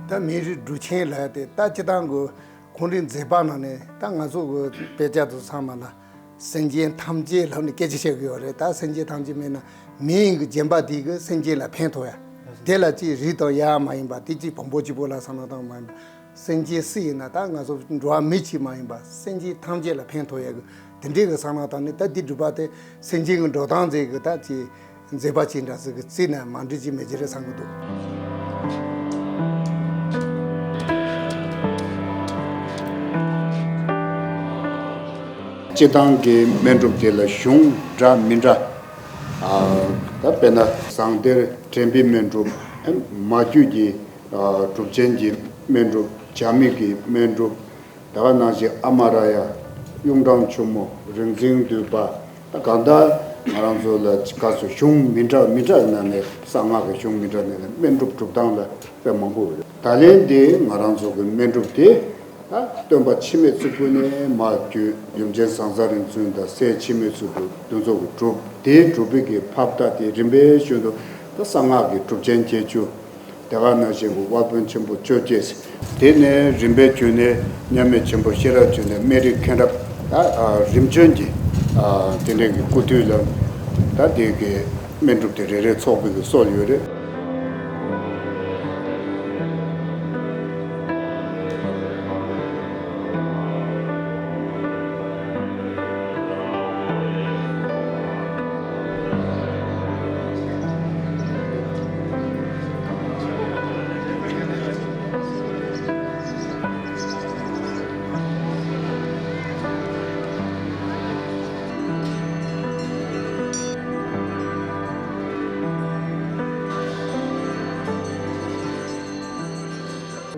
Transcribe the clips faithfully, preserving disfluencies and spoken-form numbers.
ད་སྨན་རིའི་སྒྲུབ་ཆེན་ལབ་དེ་ད་སྤྱིར་བཏང་གི་ཁོང་རའི་མཛད་པ་ནང་ནས་ད་ང་ཚོ་གི་དཔེ་ཆ་དེ་ཚང་མ་ལ་སེམས་ཅན་ཐམས་ཅད་ལབ་ནས་སྐད་ཆ་བཤད་གི་ཡོད་རེད། ད་སེམས་ཅན་ཐམས་ཅད་མེད་ན་མི་ཡིན་གི་རྒན་པ་དེ་གི་སེམས་ཅན་ལ་ཕན་ཐོགས་ཡ། དེ་ལ་ཅིག་རི་དང་ཡ་མ་ཡིན་པ་དེ་ཅིག་བོན་པོ་གཅིག་པོ་ལ་བསམ་བློ་བཏང་མ་ཡིན་པ། སེམས་ཅན་སུ་ཡིན་ན་ད་ང་ཚོ་འགྲོ་བ་མི་གཅིག་མ་ཡིན་པ་སེམས་ཅན་ཐམས་ཅད་ལ་ཕན་ཐོགས་ཡ་གི་དེ་འདྲའི་གི་བསམ་བློ་བཏང་ནས་ད་འདི་སྒྲུབ་པ་དེ་སེམས་ཅན་གི་འགྲོ་སྟངས་ཟེར་གི་ད་ཅིག་མཛད་པ་ཅིག་འདྲ་ཟེར་གི་རྩིས་ན་མ་འགྲིག་ཅིག་མེད་ཀྱི་རེད་བསམ་གི་འདུག་སྤྱིར་བཏང་གི་སྨན་སྒྲུབ་དེ་ལ་གཞུང་འདྲ་མི་འདྲ། ཨ་ད་དཔེར་ན་ཟངས་གཏེར་དྲན་པའི་སྨན་སྒྲུབ། ཨ་མ་རྒྱུད་ཀྱི་ཨ་གྲུབ་ཆེན་གྱི་སྨན་སྒྲུབ། བྱ་མི་གི་སྨན་སྒྲུབ། ད་ག་ནང་བཞིན་ཨ་མ་ར་ཡ། གཡུང་དྲུང་ཆུ་མོ། རིག་འཛིན་འདུས་པ། ད་གང་ལྟར་ང་རང་ཚོ་ལ་ག་ཚོད་གཞུང་མི་འདྲ་མི་འདྲ་ནང་ནས་གསང་སྔགས་ཀྱི་གཞུང་མི་འདྲ་ནང་ནས་སྨན་སྒྲུབ་སྒྲུབ་སྟངས་ལ་དཔེ་མང་པོ་ཡོད། ད་ལན་འདི་ང་རང་ཚོ་གི་སྨན་སྒྲུབ་དེ་ད་སྟོན་པ་འཆི་མེད་གཙུག་ཕུད་ནས་མ་བརྒྱུད་ཡུམ་ཆེན་ཟང་ཟིང་རིམ་བྱོན་དང་སྲས་འཆི་མེད་གཙུག་ཕུད་འདི་ཚོ་གི་སྒྲུབ། དེའི་སྒྲུབ་པའི་གི་ཕབ་བཏགས་དེ་རིམ་པས་བཞིན་དུ་ད་གསང་སྔགས་ཀྱི་གྲུབ་ཆེན་བརྒྱད་ཅུ། དེ་ག་ནང་བཞིན་གྱི་དབལ་པོ་ཆེན་པོ་བཅོ་བརྒྱད། དེ་ནས་རིམ་པས་བྱོན་ནས་མཉམ་མེད་ཆེན་པོ་ཤེས་རབ་བྱོན་ནས་སྨན་རིའི་མཁན་རབ། ད་ཨ་རིམ་བྱོན་གྱི་ཨ་དེ་འདྲའི་གི་སྐུ་དུས་ལ་ད་དེ་གི་སྨན་སྒྲུབ་དེ་རེ་རེ་ཚོགས་པའི་གི་སྲོལ་ཡོད་རེད།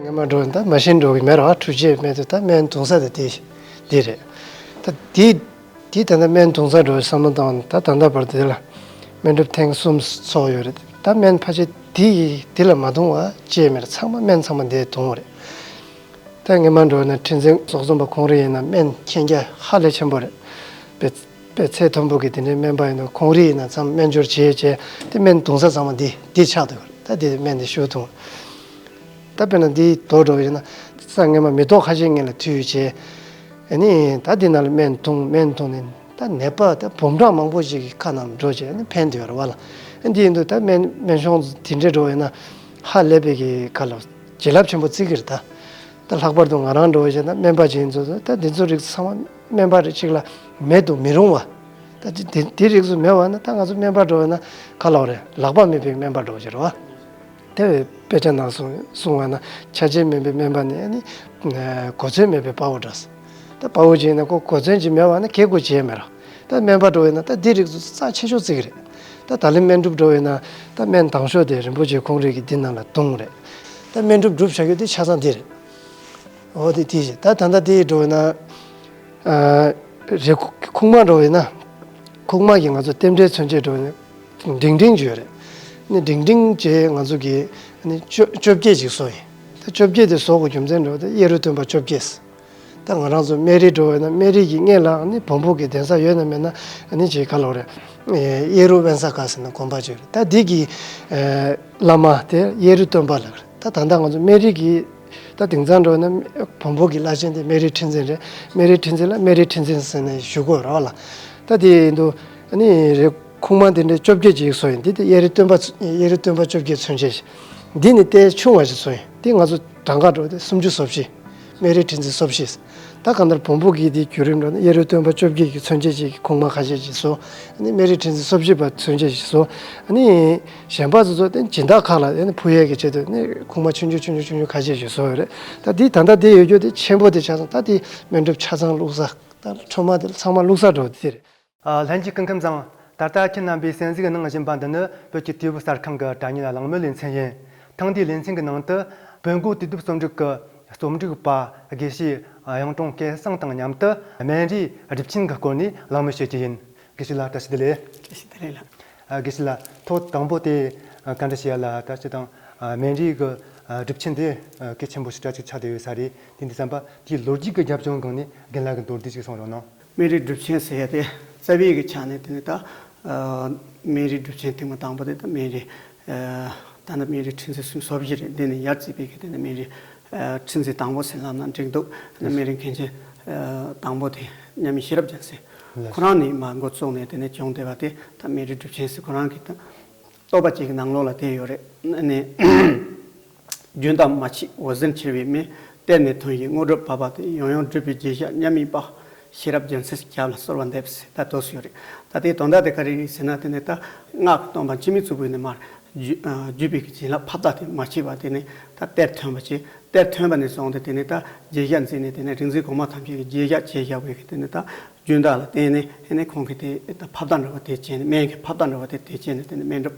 སྔོན་མ་འགྲོ་ད་མ་ཤེས་འགྲོ་གི་མེད་ར། འཁྲུལ་ཆས་མེད་དུ་ད་སྨན་བཏུང་ས་དེ་དེ་འདི་རེད། ད་དེ་དེ་ད་ལྟ་སྨན་བཏུང་ས་འགྲོ་བསམ་བློ་བཏང་ད་ད་ལྟ་བར་དེ་ལ་སྨན་སྒྲུབ་ཐེངས་གསུམ་ཚོགས་ཡོད་རེད། ད་སྨན་ཕལ་ཆེར་དེ་ཡི་དེ་ལ་མ་བཏུང་བ་ཅེས་མེད་ར། ཚང་མ་སྨན་ཚང་མ་འདིར་བཏུང་བ་རེད། ད་སྔོན་མ་འགྲོ་ན་ཁྲི་འཛིན་ཟོག་འཛོམས་པ་ཁོང་རེ་ཡིན་ན་སྨན་མཁྱེན་རྒྱ་ཧ་ལས་ཆེན་པོ་རེད། དཔེ་དཔེ་ཚད་མཐོན་པོ་གི་དེ་འདྲའི་སྨན་པ་ཡིན་ན་ཁོང་རེ་ཡིན་ན་ཚང་སྨན་སྦྱོར་བྱེད་བྱེད་དེ་སྨན་བཏུང་ས་ཚང་མ་འདི་འདི་ཆགས་འདུག་ད་དེ་སྨན་དེ་ཞུ་འཐུང་། ད་དཔེར་ན་འདི་དོ་འགྲོ་ཡིན་ན་ས་སྔོན་མ་མེ་ཏོག་ཁ་ཤས་སྔོན་ལ་དུས་བྱས། ཨ་ནི་ད་འདི་ནང་ལ་སྨན་འཐུང་སྨན་འཐུང་ནས་ད་ནད་པ་ད་འབུམ་ཕྲག་མང་པོ་ཞིག་གི་ཁ་ནང་འགྲོ་བྱས་ཨ་ནི་ཕན་བཏུས་ཡོད་རེད་བ་ལ། ཨ་འདི་ཡིན་དུས་ད་སྨན་སྨན་གཞུང་དེ་འདྲའི་འགྲོ་ཡིན་ན་ཧ་ལས་པའི་གི་ཁ་ལ་བྱིན་རླབས་ཆེན་པོ་བརྩི་གི་རེད་ད། ད་ལྷག་པར་དུ་ང་རང་འགྲོ་བ་བྱས་ན་སྨན་པ་ཅིག་ཡིན་ཚོད་ད་འདི་ཚོ་རིགས་ཚང་མ་སྨན་པ་རིགས་གཅིག་ལ་མེད་དུ་མི་རུང་བ། ད་དེ་དེ་དེ་རིགས་སུ་མེད་བ་ན་ད་ང་ཚོ་སྨན་པ་འགྲོ་བ་ན་ག་ལབ་རེད། ལག་པ་མེད་པའི་སྨན་པ་འགྲོ་བ་ཅིག་རེད་བ། དེ་བས་དཔེ་ཆ་ནང་གསུང་གསུང་བ་ན་ཆ་རྐྱེན་མེད་པའི་སྨན་པ་ནི་ཨ་ནི་གོ་མཚོན་མེད་པའི་དཔའ་བོ་འདྲ། ད་དཔའ་བོ་ཅིག་ཡིན་ན་ཁོ་གོ་མཚོན་ཅིག་མེད་བ་ན་གད་སྐུ་བྱེད་མེད་ར། ད་སྨན་པ་འགྲོ་བས་ན་ད་འདི་རིགས་སུ་རྩ་ཆེ་ཤོས་བརྩི་གི་རེད། ད་ད་ལན་སྨན་སྒྲུབ་འགྲོ་བས་ན་ད་སྨན་དང་ཤོས་དེ་རིན་པོ་ཆེ་ཁོང་རིགས་ཀྱི་འདི་ནང་ལ་བཏུང་རེད། ད་སྨན་སྒྲུབ་སྒྲུབ་བྱ་རྒྱུ་དེ་ཆ་ཚང་འདི་རེད། འོ་དེ་དེ་བཞིན་ད་ད་ལྟ་དེ་འགྲོ་བས་ན་ཨ་རེ་ཁུག་མ་འགྲོ་བས་ན་ཁུག་མ་གི་ང་ཚོ་རྟེན་འབྲེལ་མཚོན་བྱེད་འགྲོ་བས་ན་འབྲིང་འབྲིང་བརྗོད་རེད། ནི་འབྲིང་འབྲིང་བྱས་ང་ཚོ་གི་ནི་བཅོ་བཅོ་བརྒྱད་ཅིག་སོ་ཡིན། ད་བཅོ་བརྒྱད་དེ་བཟོ་དགོས་རྒྱུ་མཚན་འགྲོ་ད་གཡས་རུ་སྟོན་པ་བཅོ་བརྒྱད། ད་ང་རང་ཚོ་སྨན་རི་འགྲོ་བས་ན་སྨན་རི་གི་སྔོན་ལ་ནི་བོན་པོ་གི་གདན་ས་ཡོད་ན་མེད་ན་ནི་ཅིག་ག་ལབ་རེད། གཡས་རུ་དབེན་ས་ག་ཟེར་ན་དགོན་པ་ཅིག་རེད། ད་འདི་གི་བླ་མ་དེ་གཡས་རུ་སྟོན་པ་ལབ་རེད། ད་ད་ལྟ་ང་ཚོ་སྨན་རི་གི་ད་དེང་སང་འགྲོ་ན་བོན་པོ་གི་བླ་ཆེན་དེ་སྨན་རི་ཁྲི་འཛིན་རེད། སྨན་རི་ཁྲི་འཛིན་ལ་སྨན་རི་ཁྲི་འཛིན་ཟེར་ནས་ཞུ་དགོས་རེད་བ་ལ། ད་དེ་ཡིན་དུས་ཨ་ནི་རེ་ཁུག་མ་དེ་འདྲའི་བཅོ་བརྒྱད་ཅིག་བཟོ་ཡིན། འདི་དེ་གཡས་རུ་སྟོན་པ་གཡས་རུ་སྟོན་པ་བཅོ་བརྒྱད་མཚོན་བྱེད་ཅིག་འདི་ནི་ལྟས་ཆུང་བ་ཞིག་བཟོ་ཡིན། འདི་ང་ཚོ་གྲངས་ཀ་འགྲོ་དེ་སུམ་ཅུ་སོ་བཞི། སྨན་རི་ཁྲི་འཛིན་སོ་བཞི། ད་གང་ལྟར་བོན་པོ་གི་དེ་བརྒྱུད་རིམ་འགྲོ་ན་གཡས་རུ་སྟོན་པ་བཅོ་བརྒྱད་ཀྱི་མཚོན་བྱེད་ཅིག་གི་ཁུག་མ་ཁ་ཤས་ཅིག་བཟོ། ཨ་ནི་སྨན་རི་ཁྲི་འཛིན་སོ་བཞི་པ་མཚོན་བྱེད་ཅིག་བཟོ། ཨ་ནི་གཞན་པ་ཚོ་ཚོ་དེ་སྦྱིན་བདག་ཁག་ལ་ཨ་ནི་ཕུལ་ཡས་ཀྱི་ཆེད་དུ་ཨ་ནི་ཁུག་མ་ཆུང་ཆུང་ཆུང་ཆུང་ཆུང་ཆུང་ཁ་ཤས་ཤིག་བཟོ་ཡོད་རེད། ད་འདི་ད་ལྟ་དེ་ཡོད་རྒྱུ་དེ་ཆེན་པོ་དེ་ཆ་ཚང་ད་དེ་སྨན་སྒྲུབ་ཆ་ཚང་བླུགས་ས་ད་ཁྲོ་མ་དེ་ཚང་མ་བླུགས་ས་འགྲོ་དེ་རེད། ཨ། ལྷན་རྒྱས་སྐུ་ཁམས་བཟང་། ད་ལྟ་ཁྱེད་རྣམ་པས་གསན་གཟིགས་གནང་བཞིན་པ་འདི་ནི་བོད་ཀྱི་དུས་བབ་གསར་ཁང་གི་དྲ་བརྙན་གླེང་མོལ་ལེ་ཚན་ཡིན། ཐེངས་འདིའི་ལེ་ཚན་གྱི་ནང་དུ་བོན་སྒོ་དུས་དེབ་རྩོམ་སྒྲིག་གི་རྩོམ་སྒྲིག་པ་དགེ་བཤེས་གཡུང་དྲུང་སྐལ་བཟང་དང་མཉམ་དུ་སྨན་རིའི་སྒྲུབ་ཆེན་གྱི་སྐོར་ནས་གླེང་མོལ་བྱེད་རྒྱུ་ཡིན། དགེ་བཤེས་ལགས་བཀྲ་ཤིས་བདེ་ལེགས། བཀྲ་ཤིས་བདེ་ལེགས་ལགས། ཨ། དགེ་བཤེས་ལགས་ཐོག་དང་པོ་དེ་ཨ་བཀའ་འདྲི་ཞུ་ཡ་ལ་ད་སྤྱིར་བཏང་ཨ་སྨན་རིའི་གི་ཨ་སྒྲུབ་ཆེན་དེ་ཨ་གལ་ཆེན་པོ་ཞེ་དྲག་ཅིག་ཆགས་བསྡད་ཡོད་ས་རེད། དེ་འདི་བསམ་པ་དེའི་ལོ་རྒྱུས་ཀྱི་རྒྱབ་ལྗོངས་སྒང་ནས་རྒན་ལགས་ཀྱི་མདོར་བསྡུས་ཅིག་གསུང་རོགས་གནང་། སྨན་རིའི་སྒྲུབ་ཆེན་ཟེར་ཡ་དེ་རྩ་བའི་གི་ཆ་ནས་དེ་ནི་ད་ཨ་སྨན་རིའི་སྒྲུབ་ཆེན་ཐེངས་མ་དང་པོ་དེ་ད་སྨན་རི་ཨ་ ད་ནི་སྨན་རིའི་ཁྲི་འཛིན་སུམ་ཅུ་སོ་བཞི་རེད། འདི་ནས་ཡར་བརྩིས་པའི་གི་དེ་ནི་སྨན་རིའི་ཨ་ཁྲི་འཛིན་དང་པོ་ཟེར་ལབ་ན་འགྲིག་འདུག་ཨ་ནི་སྨན་རིའི་མཁན་ཆེན་ཨ་དང་པོ་དེ་མཉམ་མེད་ཤེས་རབ་རྒྱལ་མཚན། ལགས། ཁོ་རང་ནས་མར་འགོ་བཙུགས་ནས་དེ་ནས་བྱུང་བསྡད་པ་དེ་ད་སྨན་རིའི་སྒྲུབ་ཆེན་ཟེར་ཁོ་རང་གི་ད་བསྟོད་པ་ཅིག་གི་ནང་ལོགས་ལ་བསྡད་ཡོད་རེད། ཨ་ནི། རྒྱུན་དུ་མ་མཆིས་འོད་ཟེར་འཁྱིལ་བའི་མི། གཏེར་ནས་ཐོན་བཞིན་དངོས་གྲུབ་བབས་པ་དེ། ཡང་ཡང་སྒྲུབ་པའི་རྗེས་ཞག་མཉམ་མེད་པ། ཤེས་རབ་རྒྱལ་མཚན་ཞབས་ལ་གསོལ་བ་འདེབས་ཟེར་ད་དོ་སུ་ཡོད་རེད། ད་དེའི་དོན་དག་དེ་ག་རེ་རེད་ཟེར་ན། དེ་ནས་ད་སྔགས་ཀྱི་སྟོན་པ་འཆི་མེད་གཙུག་ཕུད་ནས་མར་བརྒྱུད་ཨ་བརྒྱུད་པའི་གི་བྱིན་རླབས་ཕབ་རྟ་དེ་མ་མཆིས་པ་དེ་ནས་ད་གཏེར་ཐོན་པ་བྱས། གཏེར་ཐོན་པ་ནས་བཟུང་སྟེ་དེ་ནས་ད་རྗེས་ཞག་འཛིན་ནས་དེ་ནས་རིག་འཛིན་གོང་མ་ཐམས་ཅད་ཀྱི་རྗེས་ཞག་བྱས་བཞག་པའི་གི་དེ་ནས་ད་རྒྱུན་དག་ལ་བརྟེན་ནས་ཨ་ནི་ཁོང་གིས་དེ་ད་ཕབ་རྟ་འདྲ་བ་དེ་བྱས་ནས་སྨན་གྱི་ཕབ་རྟ་འདྲ་བ་དེ་དེ་བྱས་ནས་དེ་ནས་སྨན་སྒྲུབ་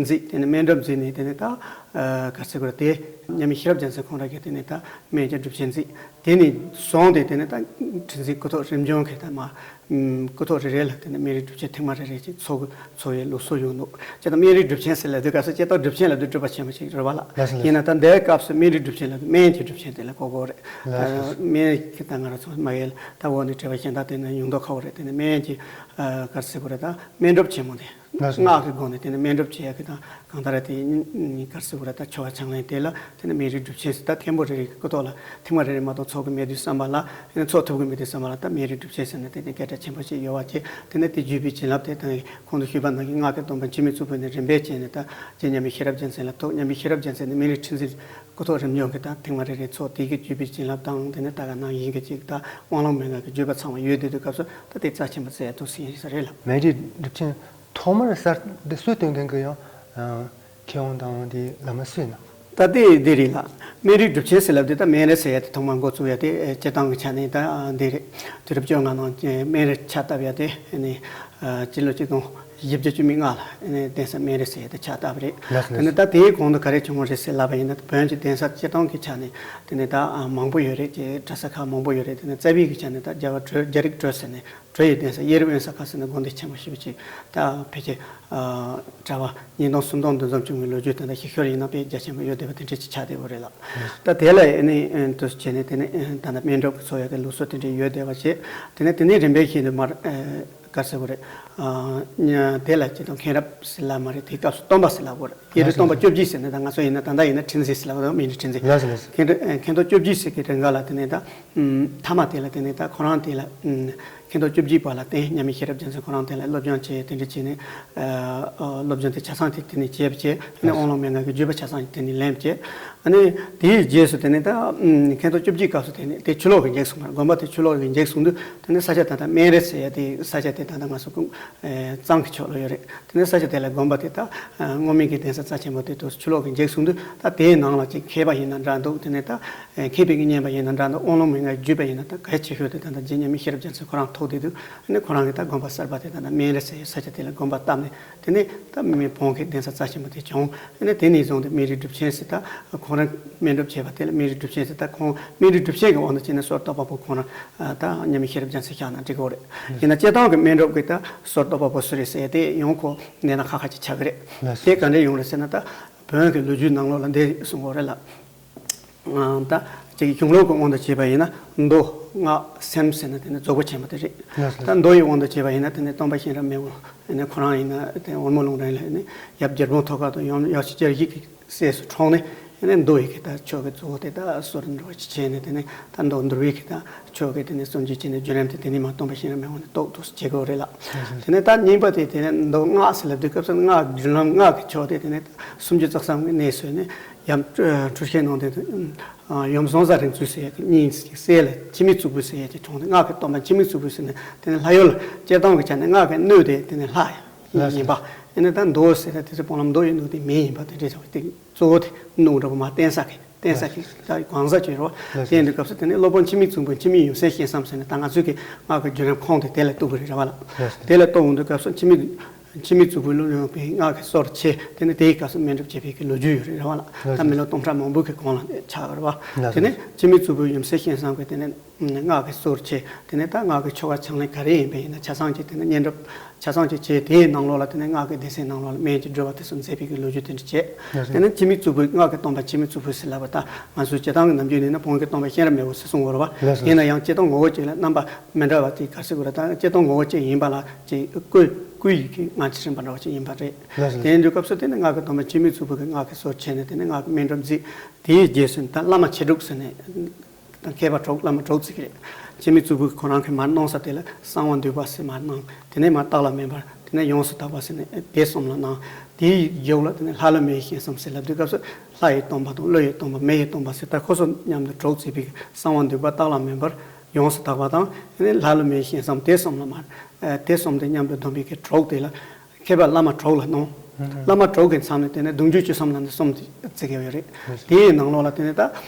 མཛད། དེ་ནས་སྨན་སྒྲུབ་མཛད་ནས་དེ་ནས་ད་ཨ་ག་རེ་ཟེར་དགོས་རེད། དེ་མཉམ་མེད་ཤེས་རབ་རྒྱལ་མཚན་ཁོང་རང་གིས་དེ་ནས་ད་སྨན་གྱི་སྒྲུབ་ཆེན་མཛད། དེ་ནས་བཟུང་སྟེ་དེ་ནས་ད་ཁྲི་འཛིན་སྐུ་ཐོག་རིམ་བྱོན་གྱི་ད་མ་ཨམ་སྐུ་ཐོག་རེ་རེ་ལ་དེ་ནས་སྨན་རིའི་སྒྲུབ་ཆེན་ཐེངས་མ་རེ་རེ་ཅིག་འཚོགས་འཚོགས་ཡའི་ལུགས་སྲོལ་ཡོད་འདུག་སྤྱིར་བཏང་སྨན་རིའི་སྒྲུབ་ཆེན་ཟེར་ལབ་དུས་སྐབས་སུ་སྤྱིར་བཏང་སྒྲུབ་ཆེན་ལབ་དུས་སྒྲུབ་པ་ཆེན་པོ་ཅིག་རེད་པ་ལགས། ལགས་སོ། ལགས་སོ། ཡིན་ན་ད་འདིའི་སྐབས་སུ་སྨན་རིའི་སྒྲུབ་ཆེན་ལབ་དུས་སྨན་གྱི་སྒྲུབ་ཆེན་དེ་ལ་གོ་དགོས་རེད། ལགས་སོ། ལགས་སོ། སྨན་གྱི་ད་ང་རང་ཚོ་མ་ཡེལ་ད་འོག་ནས་དྲི་བ་གཞན་དག་དེ་ནས་ཡོང་མདོག་ཁ་པོ་རེད། དེ་ནས་སྨན་གྱི་ཨ་ག་རེ་ཟེར་དགོས་རེད། ད་སྨན་སྒྲུབ་ཆེན་མོ་དེ། ལགས་སོ། སྔགས་ཀྱི་སྒོ་ནས་དེ་ནས་སྨན་སྒྲུབ་བྱེད་ཡ་གི་ད་གང་ལྟར་དེ་ག་རེ་ཟེར་དགོས་རེད། ད་ཆོ་ག་ཕྱག་ལེན་དེ་ལ་དེ་ནས་སྨན་རིའི་སྒྲུབ་ཆེན་ཟེར། ད་མཁན་པོ་རེ་རེ་གི་སྐུ་ཐོག་ལ་ཐེངས་མ་རེ་རེ་མ་གཏོགས་འཚོགས་ཀྱི་མེད་དུས་ཙམ་པ་ལ། དེ་ནས་འཚོགས་ཐུབ་ཀྱི་མེད་དུས་ཙམ་པ་ལ་ད་སྨན་རིའི་སྒྲུབ་ཆེན་ཟེར་ནས་དེ་ནས་སྐད་གྲགས་ཆེན་པོ་ཞིག་ཡོད་པ་བྱས། དེ་ནས་དེ་བརྒྱུད་པའི་བྱིན་རླབས་དེ་ད་གོང་དུ་ཞུས་པ་ནང་བཞིན་སྔགས་ཀྱི་སྟོན་པ་འཆི་མེད་གཙུག་ཕུད་ནས་རིམ་པས་བྱས་ནས་ད་རྗེ་མཉམ་མེད་ཤེས་རབ་རྒྱལ་མཚན་ལ་ཐུག་མཉམ་མེད་ཤེས་རབ་རྒྱལ་མཚན་ནས་སྨན་རིའི་ཁྲི་འཛིན་སྐུ་ཐོག་རིམ་བྱོན་གྱི་ད་ཐེངས་མ་རེ་རེ་འཚོགས། དེ་གི་བརྒྱུད་པའི་བྱིན་རླབས་དང་དེ་ནས་ད་ག་ནང་བཞིན་གྱི་ཅིག་ད་དབང་ལུང་མན་ངག་གི་བརྒྱུད་པ་ཚང་བ་ཡོད་བསྡད་དུས་སྐབས་སུ་ད་དེ་རྩ་ཆེན་པོ་བརྩི་ཡ་འདུག་ཟེར་ཡིན་ས་རེད་ལགས། སྨན་རིའི་སྒྲུབ་ཆེན་ཐོག་མར་གསར་འདི་སུས་སྟོན་མཁན་གྱི་ཡང་མཁས་དབང་དང་དེ་བླ་མ་སུ་ཡིན་ན། ད་ལྟའི་འདི་རེད་ལགས། སྨན་རིའི་སྒྲུབ་ཆེན་ཟེར་ལབ་དུས་ད་སྨན་རི་ཟེར་ཡ་དེ་ཐོག་མར་འགོ་བཙུགས་ཡ་དེ་སྤྱིར་བཏང་གི་ཆ་ནས་ད་འདི་རེད། དུས་རབས་བཅོ་ལྔ་ནང་སྨན་རི་ཕྱག་བཏབ་ཡ་དེ་ནི་སྤྱི་ལོ་ཆིག་སྟོང་བཞི་བརྒྱ་བཅུ་མེད་ལྔ་ལ་གདན་ས་སྨན་རི་ཟེར་ཡ་དེ་ཕྱག་བཏབ་པ་རེད། ལགས་སོ། དེ་ནི་ད་དེའི་གོང་དུ་ག་རེ་བྱུང་བ་རེད་ཟེར་ལབ་པ་ཡིན་ན། བོན་གྱི་གདན་ས་སྤྱིར་བཏང་གི་ཆ་ནས་དེ་ནི་ད་མང་པོ་ཡོད་རེད། ཀྱི་གྲྭ་ས་ཁག་མང་པོ་ཡོད་རེད། དེ་ནི་རྩ་བའི་གི་ཆ་ནས་ད་རྒྱལ་བ་བྲོས་རྒྱལ་རིགས་བྲོས་ཟེར་ནས། བྲོས་ཡི་གདན་ས་གཡས་རུ་དབོན་ས་ཁ་ཟེར་ནས་དགོན་སྡེ་ཆེན་པོ་ཞེ་པོ་ཅིག་ད་ཕལ་ཆེར་ཨ་གྲྭ་པ་ཉིས་སྟོང་སུམ་སྟོང་འདུ་འཛོམས་བྱུང་བའི་ལོ་རྒྱུས་དེ་འདྲ་ཞིབ་ཤོས་ཡིན་ན་དཔེ་རྒྱ་ཆེན་པོ་ཡོད་བསྡད་པ་དེ་འདྲ་ཅིག་ཆགས་བསྡད་ཡོད་རེད་ལགས། ད་དེ་ལ་ཨ་ནི་ཨ་འདུག་སེ་བྱས་ནས་དེ་ནས་ཨ་ད་ལྟ་སྨན་སྒྲུབ་ཀྱི་འཚོགས་ཡ་གི་ལུགས་སྲོལ་དེ་འདྲ་ཡོད་བསྡད་པ་བྱས། དེ་ནས་དེ་ནས་རིམ་པས་བཞིན་དུ་མར་ཨ་ག་རེ་ཟེར་དགོས་རེད། ཨ་དེ་ལ་སྤྱིར་བཏང་མཁན་རབས་ཟེར་ལབ་མ་རེད། དེའི་སྐབས་སུ་སྟོན་པ་ཟེར་ལབ་དགོས་རེད། གཡས་རུ་སྟོན་པ་བཅུ་བཞི་ཟེར་ནས་ད་ང་ཚོ་ཡིན་ན་ད་ལྟ་ཡིན་ན་ཁྲི་འཛིན་ཟེར་ལབ་དགོས། སྨན་རིའི་ཁྲི་འཛིན། ལགས་སོ། ལགས་སོ། མཁན་རབས་མཁན་ཐོག་བཅུ་བཞི་ཟེར་གི་རིང་ག་ལ་དེ་ནས་ད་མཐའ་མ་དེ་ལ་དེ་ནས་ད་ཁོ་རང་དེ་ལ་མཁན་ཐོག་བཅུ་བཞི་པ་ལ་བརྟེན། མཉམ་མེད་ཤེས་རབ་རྒྱལ་མཚན་ཁོ་རང་དེ་ལ་སློབ་སྦྱོང་བྱས། དེ་འདྲ་བྱས་ནས་ཨ་སློབ་སྦྱོང་དེ་ཆ་ཚང་དེ་དེ་ནས་བྱས་པ་བྱས། ཨ་ནི་དབང་ལུང་མན་ངག་གི་བརྒྱུད་པ་ཆ་ཚང་དེ་ནས་ལེན་བྱས། ཨ་ནི་དེའི་རྗེས་སུ་དེ་ནས་ད་མཁན་ཐོག་བཅུ་བཞིའི་སྐབས་སུ་དེ་ནས་དེ་ཆུ་ལོག་གི་འཇིག་སོང་བར། དགོན་པ་དེ་ཆུ་ལོག་གི་འཇིག་སོང་དུས་དེ་ནས་ས་ཆ་ད་ལྟ་སྨན་རི་ཟེར་ཡ་དེ་ས་ཆ་དེ་ད་ལྟ་ང་ཚོ་ཀུན་གཙང་གི་ཕྱོགས་ལ་ཡོད་རེད། དེ་ནས་ས་ཆ་དེ་ལ་དགོན་པ་དེ་ད་སྔོན་མའི་གི་གདན་ས་རྩ་ཆེན་པོ་དེ་དུ་ཆུ་ལོག་གི་འཇིག་སོང་དུས། ད་དེའི་ནང་ལ་ཅིག་མཁས་པ་ཡིན་ན་འདྲ་འདུག་དེ་ནས་ད་མཁས་པའི་གི་མཁྱེན་པ་ཡིན་ན་འདྲ་འདུག་དབང་ལུང་མན་ངག་བརྒྱུད་པ་ཡིན་ན་ད་གལ་ཆེ་ཤོས་དེ་ད་ལྟ་རྗེ་མཉམ་མེད་ཤེས་རབ་རྒྱལ་མཚན་ཁོ་རང་ཐུག་བསྡད་དུས། ཨ་ནི་ཁོ་རང་གི་ད་དགོན་པ་གསར་པ་དེ་ད་ལྟ་སྨན་རི་ཟེར་ས་ཆ་དེ་ལ་དགོན་པ་བཏབ་ནས། དེ་ནས་ད་མི་བོན་གྱི་གདན་ས་རྩ་ཆེན་པོ་དེ་བྱུང་། ཨ་ནི་དེ་ནས་བཟུང་སྟེ་སྨན་རིའི་སྒྲུབ་ཆེན་ཟེར། ད་ཁོང་རང་སྨན་སྒྲུབ་བྱས་པ་དེ་ལ་སྨན་རིའི་སྒྲུབ་ཆེན་ཟེར། ད་ཁོང་སྨན་རིའི་སྒྲུབ་ཆེན་གྱི་འོག་ཏུ་བྱས་ནས་ཟོར་གཏོགས་པ་པོ་ཁོང་རང་ད་མཉམ་མེད་ཤེས་རབ་རྒྱལ་མཚན་བཞག་ན་འགྲིག་གི་རེད། ཡིན་ན་སྤྱིར་བཏང་གི་སྨན་སྒྲུབ་ཀྱི་ད་ཟོར་གཏོགས་པ་པོ་སུ་རེད་ཟེར་དེ་ཡང་ཁོ་གནས་སྟངས་ཁ་ཁ་ཅིག་ཆགས་ཀྱི་རེད། ལགས་སོ། དེ་ག་འདྲ་ཡོང་རེད་ཟེར་ན། ད་བོན་གྱི་ལོ་རྒྱུས་ནང་ལོགས་ལ་འདི་གསུང་གི་ཡོད་རེད་ལགས། ཨ་ད་ཅིག་གཞུང་ལུགས་ཀྱི་དབང་དུ་བྱས་པ་ཡིན་ན་མདོ་སྔགས་སེམས་ཟེར་ན་དེ་ནི་རྫོགས་པ་ཆེན་པོ་དེ་རེད། ལགས་སོ། ད་མདོ་ཡི་དབང་དུ་བྱས་པ་ཡིན་ན་དེ་ནི་སྟོན་པ་གཤེན་རབ་མི་བོ་ནི་ཁོ་རང་ཡིན་ན་དེ་འོལ་མོ་ལུང་རིང་ལ་ནི་ཡབ་རྒྱལ་པོ་ཐོག་ཁ་དང་ཡུམ་ཡབ་སྲས་བརྒྱ་བཞི་གི་སྲས་སུ་འཁྲུངས་ནས། དེ་ནི་མདོ་ཡི་གི་ད་ཆོས་ཀྱི་གཙོ་བོ་དེ་ད་སོར་འདྲ་བ་ཅིག་བྱས་ནས། དེ་ནི་ད་མདོ་འདུལ་བའི་གི་ད་ཆོས་ཀྱི་དེ་ནི་སྲོལ་འབྱེད་བྱས་ནས་བརྒྱུད་རིམ་དེ་དེ་ནི་མ་སྟོན་པ་གཤེན་རབ་མི་བོ་ནི་རྟོགས་ཐུབ་བྱེད་དགོས་རེད་ལགས། དེ་ནི་ད་གཉིས་པ་དེ་དེ་ནི་མདོ་སྔགས་ཟེར་ལབ་དུས་སྐབས་སུ་སྔགས་རྒྱུན་ལམ་སྔགས་ཀྱི་ཆོས་དེ་དེ་ནི་སུམ་ཅུ་རྩ་གསུམ་གྱི་གནས་སུ་ནི་ཡབ་འཁྲུལ་ཤེས་ནང་དེ་ཡུམ་ཟོང་ཟ་རིང་བཙུན་ཟེར་ཡ་གི་གཉིས་སྲས་ལ་འཆི་མེད་གཙུག་ཕུད་ཟེར་ཡ་གི་གྲོང་དེ། སྔགས་ཀྱི་སྟོན་པ་འཆི་མེད་གཙུག་ཕུད་ཟེར་ནས་དེ་ནི་ལྷ་ཡུལ་ལ་སྤྱིར་བཏང་གི་ཆ་ནས་སྔགས་ཀྱི་སྣོད་དེ་དེ་ནི་ལྷ་ཡིན་པ། ཡིན་ན་ད་མདོ་ཟེར་ན་དེ་ཚོ་སྤང་ལམ་མདོ་ཡི་སྣོད་དེ་མི་ཡིན་པ་དེ་འདྲ་ཆགས་པ་དེ། གཙོ་བོ་དེ་སྣོད་འདྲ་པོ་མ་བསྟན་ས་གི་བསྟན་ས་གི་ད་གང་ཟག་ཅིག་རེད་པ། དེ་ཡིན་དུས་སྐབས་སུ་དེ་ནི་སློབ་དཔོན་འཆི་མེད་གཙུག་ཕུད་འཆི་མེད་ཡུམ་སྲས་གཤེན་བཟང་ཟེར་ནས་ད་ང་ཚོས་ཀྱི་སྔགས་ཀྱི་བརྒྱུད་རིམ་ཁོངས་དེ་དེ་ལ་གཏུགས་པ་རེད་པ་ལགས། དེ་ལ་གཏུགས་འོང་དུས་སྐབས་སུ་འཆི་མེད་འཆི་མེད་གཙུག་ཕུད་ལུང་རིང་པའི་སྔགས་ཀྱི་སོར་ཕྱེ། དེ་ནི་དེའི་སྐབས་སུ་སྨན་སྒྲུབ་བྱེད་པའི་གི་ལོ་རྒྱུས་ཡོད་རེད་པ་ལགས། ད་མི་ལོ་སྟོང་ཕྲག་མང་པོའི་གི་གོང་ལ་ཆགས་པ་རེད་པ། དེ་ནི་འཆི་མེད་གཙུག་ཕུད་ཡུམ་སྲས་གཤེན་བཟང་གི་དེ་ནི་སྔགས་ཀྱི་སོར་ཕྱེ། དེ་ནི་ད་སྔགས་ཀྱི་ཆོ་ག་ཕྱག་ལེན་ག་རེ་ཡིན་པ་ཡིན་ན་ཆ་ཚང་གི་དེ་ནི་བསྙེན་སྒྲུབ་ ཆ་ཚང་ཅིག་བྱས། དེའི་ནང་ལོགས་ལ་དེ་ནས་སྔགས་ཀྱི་སྡེ་ཚན་ནང་ལོགས་ལ་སྨན་གྱི་སྒྲོལ་བ་དེ་ཚོ་མཛད་པའི་གི་ལོ་རྒྱུས་དེ་འདྲ་བྱས། དེ་ནས་འཆི་མེད་གཙུག་ཕུད། སྔགས་ཀྱི་སྟོན་པ་འཆི་མེད་གཙུག་ཕུད་ཟེར་ལབ་པ་དང་། ང་ཚོའི་སྤྱིར་བཏང་གི་ནམ་རྒྱུན་ནས་ན་བོན་གྱི་སྟོན་པ་གཤེན་རབ་མི་བོ་ཟེར་གསུང་གི་ཡོད་རེད་བ། ལགས་སོ། ཡིན་ན་ཡང་སྤྱིར་བཏང་ངོ་བོ་གཅིག་ལ་རྣམ་པ་མི་འདྲ་བ་དེ་ག་རེ་ཟེར་དགོས་རེད། ད་སྤྱིར་བཏང་ངོ་བོ་གཅིག་ཡིན་པ་ལ་ཅིག་སྐུ་སྐུ་ཡི་གི་སྔ་ཕྱི་རིམ་པ་འདྲ་བ་ཅིག་ཡིན་པ་རེད། ལགས་སོ། དེ་ཡིན་དུས་སྐབས་སུ་དེ་ནི་སྔགས་ཀྱི་སྟོན་པ་འཆི་མེད་གཙུག་ཕུད་ཀྱི་སྔགས་ཀྱི་སྲོལ་ཕྱེ་ནས། དེ་ནས་སྔགས་ཀྱི་སྨིན་གྲུབ་མཛད། དེའི་རྗེས་སུ་ད་བླ་མ་ཆེ་དྲུག་ཟེར་ནས། དང་མཁས་པ་དྲུག། བླ་མ་དྲུག་ཟེར་གྱི་རེད། འཆི་མེད་གཙུག་ཕུད་ཁོ་རང་གིས་མར་གནང་ས་དེ་ལ་གསང་བ་འདུས་པ་ཟེར་མར་གནང་། དེ་ནས་མར་སྟག་ལྷ་མེ་འབར། དེ་ནས་ཡོངས་སུ་དག་པ་ཟེར་ནས་དེ་གསུམ་ལ་གནང་། དེའི་མཇུག་ལ་དེ་ནས་ལྷ་ཀླུ་མི་ཡི་ཞིང་གསུམ་ཟེར་ལབ་དུས་སྐབས་སུ། ལྷ་ཡི་སྟོན་པ་དང་ཀླུ་ཡི་སྟོན་པ། མི་ཡི་སྟོན་པ་ཟེར། ད་ཁོ་ཚོ་མཉམ་དུ་དྲུག་བརྩིས་པའི་གསང་བ་འདུས་པ། སྟག་ལྷ་མེ་འབར། ཡོངས་སུ་དག་པ་དང་། དེ་ནས་ལྷ་ཀླུ་མི་ཡི་ཞིང་གསུམ། དེ་གསུམ་ལ་མར། ཨ། དེ་གསུམ་དེ་མཉམ་དུ་བསྡོམས་པའི་གི་དྲུག་དེ་ལ། མཁས་པ་བླ་མ་དྲུག་ལ་གནང་། ལྷ་ཀླུ་མི་ཡི་ཞིང་གསུམ་དེ་ལ། བླ་མ་དྲུག་གི་མཚམས་ནས་དེ་ནས་བདུན་ཅུ་ཅུ་གསུམ་ལ་ནི་གསུམ་དེ་བརྩི་གི་ཡོད་རེད། དེའི་ནང་ལོགས་ལ་དེ་ནས་ད་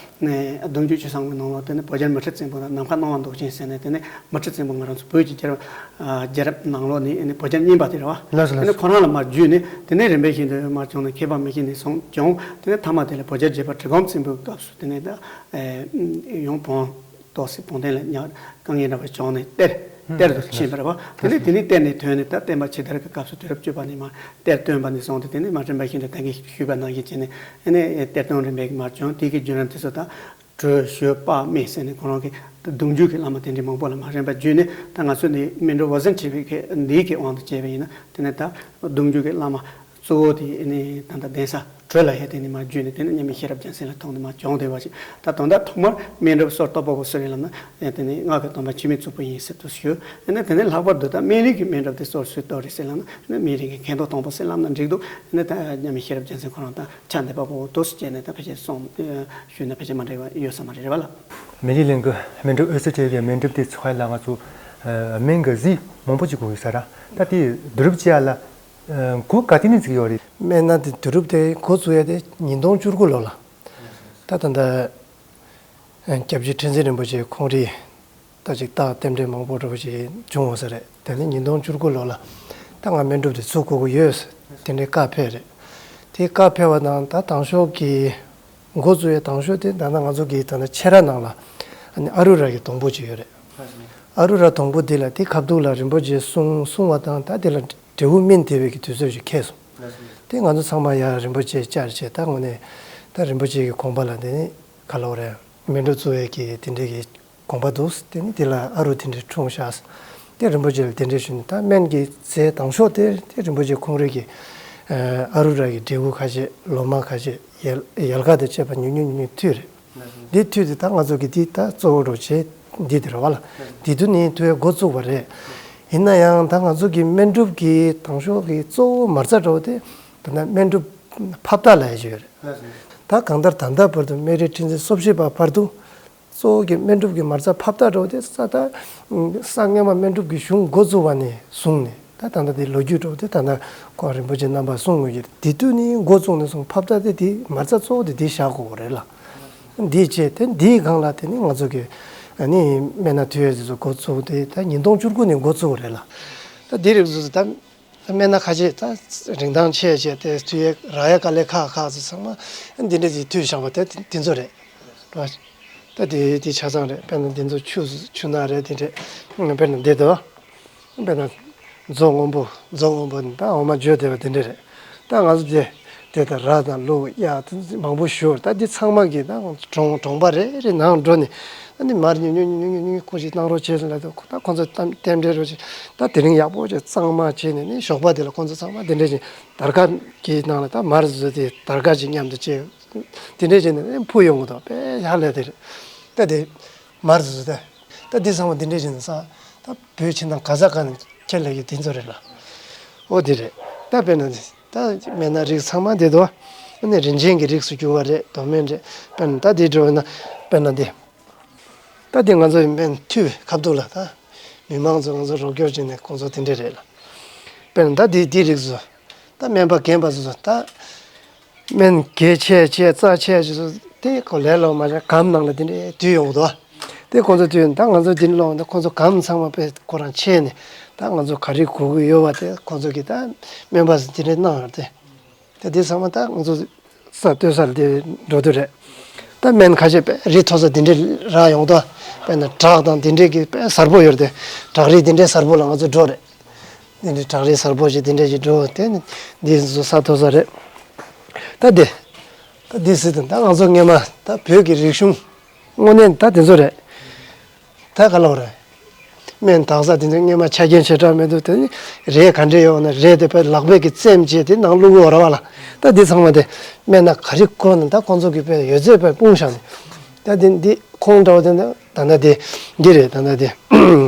ནས་བདུན་ཅུ་ཅུ་གསུམ་གི་ནང་ལོགས་དེ་ནས་བོད་རྒྱལ་མུ་ཁྲི་བཙན་པོ་དང་ནམ་མཁའ་སྣང་བ་མདོག་ཅན་ཟེར་ནས། དེ་ནས་མུ་ཁྲི་བཙན་པོ་ང་རང་ཚོ་བོད་ཀྱི་རྒྱལ་རབས། ཨ། རྒྱལ་རབས་ནང་ལོགས་ནས་ནི་བོད་རྒྱལ་རྙིང་པ་དེ་རེད་བ། ལགས་སོ། དེ་ནས་ལགས་སོ། ཁོ་རང་ལ་མར་བརྒྱུད་ནས། དེ་ནས་རིམ་པ་བཞིན་དུ་མར་བྱུང་ནས་མཁས་པ་མི་བཞི་ནས་བཟུང་བྱུང་། དེ་ནས་མཐའ་མ་དེ་ལ་བོད་རྒྱལ་བརྒྱད་པ་གྲི་གུམ་བཙན་པོའི་སྐབས་སུ་དེ་ནས་ད། ཨེ། ཡང་བོན་ཏོག་ཙམ་བོན་བསྟན་ལ་ཉག་དཀའ་ངལ་འདྲ་བ་བྱུང་ནས་གཏེར། གཏེར་དུ་ཕྱིན་པ་རེད་བ། དེ་ནས་དེ་ནས་གཏེར་ནས་ཐོན་ནས། ད་བསྟན་པ་ཕྱི་དར་གྱི་སྐབས་སུ་དུས་རབས་བཅུ་པ་ནས་མར་གཏེར་བཏོན་པ་ནས་བཟུང་སྟེ། དེ་ནས་མར་རིམ་པ་བཞིན་དུ་ད་གིན་ཞུས་པ་ནང་བཞིན་བྱས་ནས། ཨ་ནི་གཏེར་སྟོན་རིམ་པས་མར་བྱུང་། དེ་གི་བརྒྱུད་རིམ་དེ་ཚོ་ད་གྲོལ་ཞུ་པ་སྨིན་ཟེར་ནས། ཁོ་རང་གི་གདུང་རྒྱུད་ཀྱི་བླ་མ་དེ་འདྲའི་མང་པོ་ལ་མར་རིམ་པ་བརྒྱུད་ནས། ད་ང་ཚོ་ནི་སྨིན་གྲུབ་འོད་ཟེར་འཁྲིགས་པའི་གི་འདིའི་གི་དབང་དུ་བྱས་པ་ཡིན་ན། དེ་ནས་ད་གདུང་རྒྱུད་ཀྱི་བླ་མ་གཙོ་བོ་དེ་ནི་ད་ལྟ་གདན་ས་གྲོལ་ལ་ཡ་དེ་ནས་མར་བརྒྱུད་ནས། དེ་ནས་མཉམ་མེད་ཤེས་རབ་རྒྱལ་མཚན་ལ་ཐོགས་ནས་མར་བྱུང་བསྡད་པ་ཞིག། ད་དོན་དག་ཐོག་མར་སྨིན་གྲུབ་སོར་གཏོད་པ་པོ་སུ་རེད་ལབ་ན། དེ་ནས་སྔགས་ཀྱི་སྟོན་པ་འཆི་མེད་གཙུག་ཕུད་ཡིན་ཟེར་དུ་ཞུ། དེ་ནས་ལྷག་པར་དུ་ད་སྨིན་གྲུབ་ཀྱི་སྨིན་གྲུབ་དེ་སོར་སུས་གཏོད་རེད་ཟེར་ལབ་ན། སྨིན་གྲུབ་ཀྱི་མཁན་རྡོ་དང་པོ་ཟེར་ལབ་ན་འགྲིག་འདུག། དེ་ནས་ད་མཉམ་མེད་ཤེས་རབ་རྒྱལ་མཚན་ཁོ་རང་དང་ཆ་འདི་པ་པོ་འདུག་ཟེར་བྱས་ནས། ད་ཕལ་ཆེར་གསུངས་ཞུས་ན་ཕལ་ཆེར་མ་འགྲིག་པ་ཡོད་ས་མ་རེད། རེད་བ་ལ། མི་རིགས་གླིང་གི་སྨིན་གྲུབ་འོད་ཟེར་འཁྲིགས་པའི་སྨིན་གྲུབ་དེ་ཚོ་ལ་ང་ཚོ་སྨན་གྱི་རྫས་མང་པོ་ཅིག་དགོས་ཡོད་ས་ར། ད་དེ་བསྡུ་རུབ་བྱེད་ཡ་ལ་འགོ་ག་དུས་ནས་བཙུགས་ཡོད་རེད། སྨན་སྣ་དེ་བསྡུ་རུབ་དེ་འགོ་བཙུགས་ཡ་དེ་ཉིས་སྟོང་བཅུ་དགུ་ལོ་ལ། ད་ད་ལྟ་སྐྱབས་རྗེ་ཁྲི་འཛིན་རིན་པོ་ཆེ་ཁོང་རིག་ད་ཅིག་རྟགས་རྟེན་འབྲེལ་མང་པོ་འདྲ་པོ་ཅིག་བྱུང་ཡོད་ས་རེད། དེ་ནས་ཉིས་སྟོང་བཅུ་དགུ་ལོ་ལ་ད་ང་སྨན་སྒྲུབ་དེ་ཚུགས་དགོས་ཀྱི་ཡོད་ཟེར་དེ་འདྲའི་བཀའ་ཕེབས་རེད། དེ་བཀའ་ཕེབས་པ་དང་། ད་དང་ཤོག་གི་འགོ་བཙུགས་ཡས་དང་ཤོག་དེ་ད་ལྟ་ང་ཚོ་གི་ད་ལྟ་ཆེ་ར་ནང་ལ་ཨ་ནི་ཨ་རུ་ར་གི་སྡོང་པོ་ཅིག་ཡོད་རེད། ཨ་རུ་ར་སྡོང་པོ་འདི་ལ་དེ་ཁ་ཐུག་ལ་རིན་པོ་ཆེ་གསུང་གསུང་བ་དང་། ད་དེ་ལ་འབྲས་བུ་སྨིན་བསྡད་པའི་གི་དུས་ཚོད་ཅིག་འཁེལ་སོང་། དེ་ང་ཚོ་ཚང་མ་ཡར་རིན་པོ་ཆེ་བཅར་བྱས། ད་དངོས་གནས་ད་རིན་པོ་ཆེ་གི་དགོངས་པ་ལ་དེ་ནི་ག་ལབ་རེད། སྨིན་གྲུབ་བཙུགས་ཡས་ཀྱི་དེ་འདྲའི་གི་དགོངས་པ་འདུག། དེ་ནི་དེ་ལ་ཨ་རུ་དེ་འདྲའི་འཁྲུངས་ཤག། དེ་རིན་པོ་ཆེ་ལ་དེ་འདྲའི་ཞུས་ནས། ད་སྨན་གྱི་རྫས་དང་ཤོག་དེ་དེ་རིན་པོ་ཆེ་ཁོང་རང་གི་ཨ་རུ་ར་གི་འབྲས་བུ་ཁ་ཤས། ལོ་མ་ཁ་ཤས། ཡལ་ཡལ་ག་དང་བཅས་པ་ཉུང་ཉུང་ཉུང་ཉུང་མཐུད་རེད། འདི་མཐུད་དེ་ད་ང་ཚོ་གི་འདི་ད་གཙོ་བོ་འདྲ་བྱས་འདི་དེ་རེད་བ་ལ། འདི་དུས་ནས་མཐུད་ཡས་འགོ་བཙུགས་པ་རེད། ཡིན་ན་ཡང་ད་ང་ཚོ་གི་སྨན་སྒྲུབ་ཀྱི་དང་ཤོག་གི་གཙོ་བོ་མ་རྩ་འདྲ་པོ་དེ་ད་ལྟ་སྨན་སྒྲུབ་ཕབ་རྟགས་ལབ་ཡས་ཅིག་ཡོད་རེད། ད་གང་ལྟར་ད་ལྟ་བར་དུ་སྨན་རིའི་ཁྲི་འཛིན་སོ་བཞི་པ་བར་དུ་གཙོ་བོ་གི་སྨན་སྒྲུབ་ཀྱི་མ་རྩ་ཕབ་རྟགས་འདྲ་པོ་དེ་ས་ད་ས་སྔོན་མ་སྨན་སྒྲུབ་ཀྱི་གཞུང་འགོ་བཙུགས་པ་ནས་བཟུང་ནས། ད་ད་ལྟ་དེ་ལོ་རྒྱུས་འདྲ་པོ་དེ་ད་ལྟ་ཁོང་རིན་པོ་ཆེ་རྣམ་པ་གསུང་དགོས་ཀྱི་རེད། དེ་དུས་ནས་འགོ་བཙུགས་ནས་བཟུང་ཕབ་རྟགས་དེ་དེ་མ་རྩ་གཙོ་བོ་དེ་དེ་བཞག་དགོས་རེད་ལ། འདི་བྱས་ཏེ་འདིའི་སྒང་ལ་དེ་ནི་ང་ཚོ་གི་ཨ་ནི་སྨན་སྣ་མཐུད་ཡས་དེ་ཚོ་འགོ་བཙུགས་ཏེ། ད་ཉིས་སྟོང་བཅུ་དགུ་ནས་འགོ་བཙུགས་པ་རེད་ལ། ད་འདི་རིགས་ཚོ་ད་སྨན་སྣ་ཁ་ཤས་ད་རིན་ཐང་ཆེ་བྱས་ཏེ་མཐུད་ཡས་རག་ཡས་དཀའ་ལས་ཁག་ཁག་ཚོ་ཚང་མ་འདི་འདྲ་ཅིག་མཐུད་བཞག་པ་དེ་དེ་ཚོ་རེད། ད་དེ་དེ་ཆ་ཚང་རེད། དཔེར་ན་འདི་ཚོ་ཆུ་ཆུ་སྣ་རེད། དེ་འདྲས་དཔེར་ན་འདི་དོ། དཔེར་ན་མཛོ་སྔོན་པོ། མཛོ་སྔོན་པོ་ནི་ད་འོ་མ་འཇོ་བསྡད་པ་དེ་འདྲ་རེད། ད་ང་ཚོ་དེ་དེ་ལྟར་ར་དང་ལུག་གཡག་དེ་མང་པོ་ཞིག་ཡོད་རེད། ད་འདི་ཚང་མ་གིས་ད་གྲོང་གྲོང་པ་རེ་རེ་ནང་འགྲོ་ནས། ད་འདི་མར་ཉུང་ཉུང་ཉུང་ཉུང་ཉུང་ཉུང་ཁོ་ཅིག་གནང་རོགས་བྱས་ཟེར་ལབ་དུས། ད་ཁོ་ཚོ་རྟེན་འབྲེལ་རོགས་བྱས། ད་དེ་རིང་ཡག་པོ་བྱས་གཙང་མ་བྱས་ནས་ནི་ཞོགས་པ་དེ་ལ་ཁོ་ཚོ་ཚང་མ་དེ་འདྲ་བྱས། དར་དཀར་གྱི་ནང་ལ་ད་མར་བཟོས་ཏེ་དར་དཀར་ཅིག་མཉམ་དུ་བྱས། དེ་འདྲས་བྱས་ནས་ཕུ་ཡོང་གི་འདུག། དཔེ་ཡག་ལས་དེ་རེད། ད་དེ་མར་བཟོས་ད། ད་འདི་ཚང་མ་འདི་འདྲས་བྱས་ནས་ས། ད་བོད་ཕྱི་ནང་ག་ས་ག་ནས་ཁྱེར་སླེབས་ཀྱི་དེ་ཚོ་རེད་ལ། ཨོ་དེ་རེད། ད་དཔེར་ན་ད་སྨན་སྣ་རིགས་ཚང་མ་དེ་འདུག། ཨ་ནི་རིན་ཆེན་གྱི་རིགས་སུ་གྱུར་པ་རེད། རྡོ་སྨན་རེད། དཔེར་ན་ད་དེ་འགྲོ་ན། དཔེར་ན་དེ། ད་དེ་ང་ཚོ་སྨན་མཐུད་ཁ་ཐུག་ལ་ད་མི་མང་ཚོ་ང་ཚོ་རོགས་སྐྱོར་བྱས་ནས་ཁོང་ཚོ་དེ་འདྲས་རེད་ལ། དཔེར་ན་ད་དེ་དེ་རིགས་སུ། ད་སྨན་པ་རྒན་པ་ཚོ་ཚོ་ད། སྨན་གལ་ཆེ་ཆེ་རྩ་ཆེ་ཆེ་ཚོ་དེ་ཁོ་ལས་སླ་པོ་མ་བྱས་སྒམ་ནང་ལ་དེ་འདྲའི་དུས་ཡོང་གི་འདུག། དེ་ཁོང་ཚོ་དུས་ད་ང་ཚོ་དེ་ལོག་ད་ཁོང་ཚོ་སྒམ་ཚང་མ་དཔེ་ཁོ་རང་ཕྱེ་ནས། ད་ང་ཚོ་ག་རེ་དགོས་ཀྱི་ཡོད་པ་དེ་ཁོང་ཚོ་གིས་ད་སྨན་པ་ཚོ་དེ་འདྲའི་གནང་ཡོད་དེ། ད་དེ་ཚང་མ་ད་ང་ཚོ་ས་ལྟོས་ས་ལ་དེ་འགྲོ་དུས་རེད། ད་སྨན་ཁ་ཤས་དཔེ་རིགས་མཐོ་ས་དེ་འདྲའི་རག་ཡོང་དུས། དཔེར་ན་བྲག་དང་དེ་འདྲའི་གི་དཔེ་གསལ་པོ་ཡོད་དེ། བྲག་རིས་དེ་འདྲའི་གསལ་པོ་ལ་ང་ཚོ་འགྲོ་རེད། དེ་འདྲའི་བྲག་རི་གཟར་པོ་ཞིག་དེ་འདྲ་ཞིག་འགྲོ་དེ་ནི་འདི་ཚོ་ས་མཐོ་ས་རེད། ད་དེ་ད་འདི་སྲིད་དུ་ད་ང་ཚོ་སྔས་མ་ད་བོད་ཀྱི་རིག་གཞུང་དངོས་གནས་ད་དེ་ཚོ་རེད། ད་ག་ལ་བ་རེད། སྨན་དག་ས་དེ་ཚོ་སྔས་མ་ཆ་རྐྱེན་ཆེ་དྲགས་མེད་འདུག་དེ་ནི་རས་ག་འདྲས་ཡོད་ན་རས་དེ་དཔེ་ལག་པས་ཀྱི་བཙེམ་བྱས་དེ་ནང་བླུགས་ཡོད་ར་བ་ལ། ད་འདི་ཚང་མ་དེ་སྨན་སྣ་ག་རེ་བཀོལ་ན་ད་ཁོང་ཚོ་གི་དཔེ་ཡོད་ཚད་དཔེ་སྤུངས་བཞག་ནས། ད་དེ་འདི་ཁོང་འདྲ་བོ་དེ་འདྲ། ད་ལྟ་དེ་འདི་རེད། ད་ལྟ་དེ་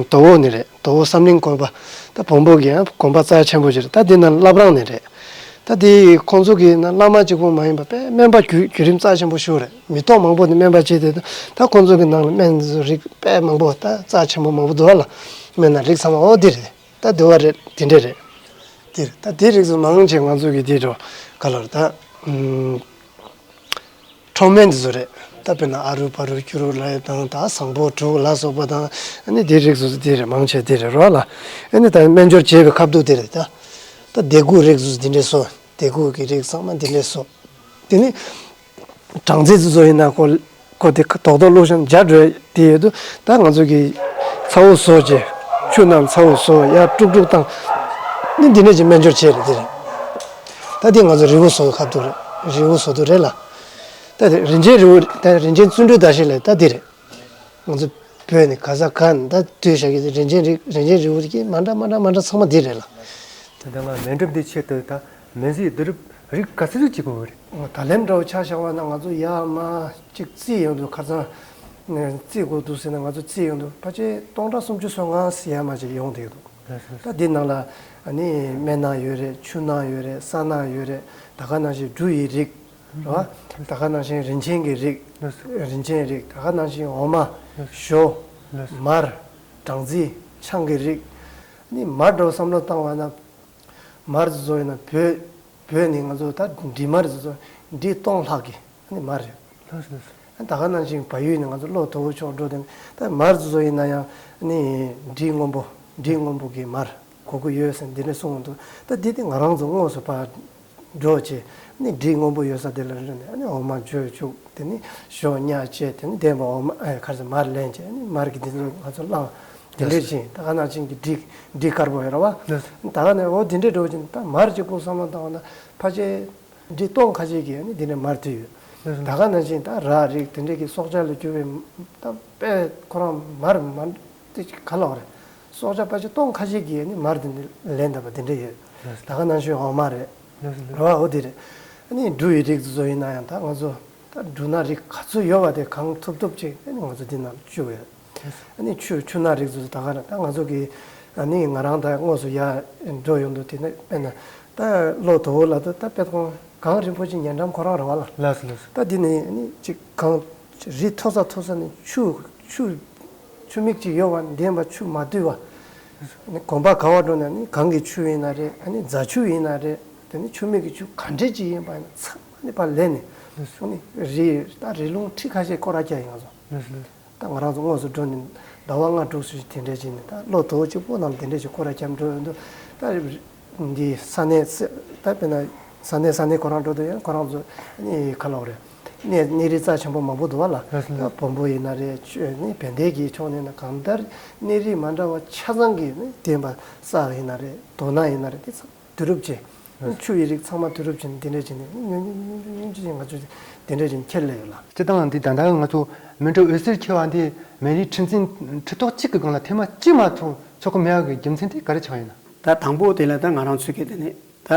དོ་བོ་ནི་རེད། དོ་བོ་བསམ་གླིང་དགོན་པ། ད་བོན་པོ་གི་ཡང་དགོན་པ་རྩ་ཆེན་པོ་ཅིག་རེད། ད་འདི་ནང་བླ་བྲང་ནི་རེད། ད་དེ་ཁོང་ཚོ་གི་ནང་བླ་མ་གཅིག་པོ་མ་ཡིན་པ་དཔེ་སྨན་པ་བརྒྱུད་བརྒྱུད་རིམ་རྩ་ཆེན་པོ་ཞིག་རེད། མི་ཐོག་མང་པོ་ནི་སྨན་པ་བྱས་ཏེ། ད་ཁོང་ཚོ་གི་ནང་ལ་སྨན་རིགས་དཔེ་མང་པོ་ད་རྩ་ཆེན་པོ་མང་པོ་འདུག་བ་ལ། སྨན་སྣ་རིགས་ཚང་མ་འོ་འདི་རེད། ད་འདི་བ་རེད། དེ་འདྲས་རེད། འདི་རེད། ད་དེ་རིགས་ཚོ་མང་ཆེ་ང་ཚོ་གི་འདི་འགྲོ་ག་ལ་རེད་ད། ཨུམ། འཕྲོག་སྨན་འདི་ཚོ་རེད། ད་དཔེར་ན་ཨ་རུ་པ་རུ་སྐྱུ་རུ་ལ་དང་ད་བཟང་པོ་དྲུག་ལ་སོགས་པ་དང་། ཨ་ནི་འདི་རིགས་ཚོ་འདི་རེད། མང་ཆེ་འདི་རེད་རོ་ལ། ཨ་ནི་ད་སྨན་སྦྱོར་བྱེད་པའི་ཁ་ཐུག་འདི་རེད་ད། ད་ལྡེ་གུ་རིགས་ཚོ་འདི་འདྲས་སོ། ལྡེ་གུ་གི་རིགས་ཚང་མ་འདི་འདྲས་སོ། དེ་ནི་སྦྲང་རྩི་འདི་ཚོ་ཡིན་ན་ཁོ་ཁོ་དེ་རྡོག་རྡོག་བླུགས་ཤིང་འཇའ་འགྲོ་དེ་ཡོད་དུ། ད་ང་ཚོ་གི་ཚ་བོ་བཟོ་བྱས་ཆུ་རྣམས་ཚ་བོ་བཟོ་ཡར་དཀྲུག་དཀྲུག་བཏང་། ནི་འདི་འདྲས་ཀྱི་སྨན་སྦྱོར་བྱེད་རེད་འདི་རེད། ད་འདི་ང་ཚོ་རི་བོ་སོགས་ཁ་ཐུག་རེད། རི་བོ་སོགས་དུ་རེད་ལ། ད་དེ་རིན་ཆེན་རི་བོ་ད་རིན་ཆེན་བརྩོན་འགྲུས་ཟླ་ཤེས་ལས་ད་འདི་རེད། ང་ཚོ་བོད་ནས་ག་ས་ག་ནས་ད་ལྟོས་བཞག་གི་རིན་ཆེན་རི་རིན་ཆེན་རི་བོ་གི་མ་འདྲ་མ་འདྲ་མ་འདྲ་ཚང་མ་འདི་རེད་ལ། ད་ལྟ་ང་སྨན་སྒྲུབ་འདི་ཆེད་དུ་ད་སྨན་རྩིས་བསྡུ་རུབ་རིགས་ག་ཚོད་ཅིག་དགོས་རེད། ད་ལན་འདྲ་བོ་ཆ་བཞག་པ་ན་ང་ཚོ་ཡར་མར་གཅིག་རྩིས་ཡོང་དུས་ཁ་སང་ནས་རྩིས་དགོས་འདུག་ཟེར་ན་ང་ཚོ་རྩིས་ཡོང་དུས་ཕལ་ཆེར་སྟོང་ཕྲག་སུམ་ཅུ་སོ་ལྔ་ཡར་མར་ཅིག་ཡོང་བསྡད་ཀྱི་འདུག་ད་འདི་ནང་ལ་ཨ་ནི་སྨན་སྣ་ཡོད་རེད། ཆུ་སྣ་ཡོད་རེད། ས་སྣ་ཡོད་རེད། ད་ག་ནང་བཞིན་འབྲུ་ཡི་རིགས་རེད་བ། ད་ག་ནང་བཞིན་རིན་ཆེན་གྱི་རིགས། རིན་ཆེན་རིགས། ད་ག་ནང་བཞིན་འོ་མ། ཞོ། མར། སྦྲང་རྩི། ཆང་གི་རིགས། ཨ་ནི་མར་འདྲ་བོ་བསམ་བློ་བཏང་བ་ན། མར་བཟོ་ཡིན་ན་བོད་བོད་ནི་ང་ཚོ་ད་འབྲི་མར་བཟོ་འབྲི་སྟོང་ལྷག་གི་ཨ་ནི་མར་རེད། ལགས་སོ་ལགས་སོ། ད་ག་ནང་བཞིན་བལ་ཡུལ་ནས་ང་ཚོ་ལྷོ་དོ་བོ་ཕྱོགས་འགྲོ་དེ་ད་མར་བཟོ་ཡིན་ན་ཡང་ནི་འབྲི་སྔོན་པོ་འབྲི་སྔོན་པོ་གི་མར་གོ་གི་ཡོད་ཟེར་འདི་འདྲ་གསུངས་འདུག་ད་འདི་དེ་ང་རང་ཚོ་དངོས་སུ་ཕར་འགྲོ་བྱས་ནི་འབྲི་སྔོན་པོ་ཡོད་ས་དེ་ལ་རེད་ནས་ཨ་ནི་འོ་མ་བྱུག་བྱུག་དེ་ནི་ཞོ་བརྙ་བྱས་དེ་ནི་བདེན་པ་འོ་མ་ཨེ་ག་རེ་ཟེར་མར་ལེན་བྱས་ནི་མར་གི་འདི་ཚོ་ང་ཚོ་བླངས་དེ་འདྲ་བཞིན་ད་ག་ནང་བཞིན་གྱི་འབྲི་འབྲི་དཀར་པོ་ཡོད་ར་བ། ད་ག་ནས་འོ་དེ་འདྲ་འགྲོ་བཞིན་ད་མར་གཅིག་པོ་བསམ་བློ་བཏང་བ་ན་ཕལ་ཆེར། འབྲི་སྟོང་ཁ་ཤས་ཀྱིས་ནི་འདི་ནས་མར་བཏུས་ཡོད། ད་ག་ནང་བཞིན་ད་ར་རིགས་དེ་འདྲས་ཀྱི་སྲོག་ཆགས་ལ་གྱུར་པའི་ད་དཔེ་ཁོ་རང་མར་མ་དེ་ག་ལ་བ་རེད། སྲོག་ཆགས་ཕལ་ཆེར་སྟོང་ཁ་ཤས་ཀྱིས་ནི་མར་དེ་འདི་ལེན་བསྡད་པ་དེ་འདྲས་ཡོད། ད་ག་ནང་བཞིན་འོ་མ་རེད། ར་བ་འོ་དེ་རེད། ནི་འབྲུ་ཡི་རིགས་ཚོ་ཡིན་ན་ཡང་ད་ང་ཚོ་ད་འབྲུ་སྣ་རིགས་ག་ཚོད་ཡོད་པ་དེ་གང་ཐུབ་ཐུབ་ཅིག་ནི་ང་ཚོ་འདི་ནང་བཅུག་ཡོད། ཨ་ནི་ཆུ་ཆུ་སྣ་རིགས་ཚོ་ད་ག་ར་ད་ང་ཚོ་གི་ཨ་ནི་ང་རང་ད་དངོས་སུ་ཡར་འགྲོ་ཡོང་དུས་དེ་ནས་དཔེར་ན་ད་ལྷོ་དོ་བོ་ལ་ད་ད་དཔེ་ཁོང་གངས་རིན་པོ་ཆེ་ཉེ་འགྲམ་ཁོ་རང་རེད་བ་ལ། ལགས་སོ་ལགས་སོ། ད་འདི་ནས་ཨ་ནི་ཅིག་གངས་རི་མཐོ་ས་མཐོ་ས་ནས་ཆུ་ཆུ་ཆུ་མིག་ཅིག་ཡོད་བ་ལྡན་པ་ཆུ་མ་བཏུལ་བ། ཨ་ནི་དགོན་པ་ག་བ་འགྲོ་ན་ནི་གངས་ཀྱི་ཆུ་ཡིན་ན་རེད། ཨ་ནི་རྫ་ཆུ་ཡིན་ན་རེད། དེ་ནི་ཆུ་མིག་གི་ཆུ་ག་འདྲས་ཅིག་ཡིན་པ་ཡིན་ན་ཚང་མ་ནི་ཕར་ལེན་ནས་ཨ་ནི་རི་ད་རི་ལུང་ཁྲི་ཁ་ཤས་སྐོར་ར་རྒྱག་ཡིན་ང་ཚོ། ལགས་སོ་ལགས་སོ། ད་ང་རང་ཚོ་དངོས་སུ་འགྲོ་ནས་ཟླ་བ་ལྔ་དྲུག་ཙམ་ཞིག་དེ་འདྲས་བྱས་ནས་ད་ལྷོ་དོ་བོ་གཅིག་པོ་ནང་དེ་འདྲས་ཞིག་སྐོར་ར་རྒྱབ་འགྲོ་ཡོང་དུས་ད་འདི་ས་གནས་ད་དཔེར་ན་ས་གནས་ས་གནས་ཁོ་རང་འགྲོ་དུས་ཡང་ཁོ་རང་ཚོ་ནི་ག་ལ་བ་རེད། གནས་གནས་རི་རྩ་ཆེན་པོ་མང་པོ་འདུག་བ་ལ། ལགས་སོ་ལགས་སོ། ད་བོན་པོ་ཡིན་ན་རེད། ཆོས་ནི་བན་དེ་གི་ཕྱོགས་ནས་ན་གང་ལྟར་གནས་རི་མ་འདྲ་བ་ཆ་ཚང་གི་ནི་བསྟན་པ་གསར་ཡིན་ན་རེད། དོ་སྣང་ཡིན་ན་རེད། དེ་ཚང་བསྡུ་རུབ་བྱས། ཆུ་ཡི་རིགས་ཚང་མ་བསྡུ་རུབ་བྱས་ནས་འདི་འདྲ་བྱས་ནས་ཉུང་ཉུང་ཉུང་ཉུང་ཉུང་ཉུང་ཅིག་ང་ཚོས་འདི་འདྲ་བྱས་ནས་ཁྱེར་སླེབས་ཡོད་ལ། སྤྱིར་བཏང་འདི་ད་ལྟ་ང་ཚོ་སྨན་སྒྲུབ་འོད་ཟེར་འཁྱིལ་བ་འདི་སྨན་རིའི་ཁྲི་འཛིན་ཁྲི་ཐོག་གཅིག་གི་སྒང་ལ་ཐེངས་མ་གཅིག་མ་ཐོན་ཆོག་གི་མེད་པ་གི་རྒྱུ་མཚན་དེ་ག་རེ་ཆགས་ཡོད་ན། ད་དང་པོ་དེ་ལ་ད་ང་རང་ཚོས་གི་དེ་ནས་ད་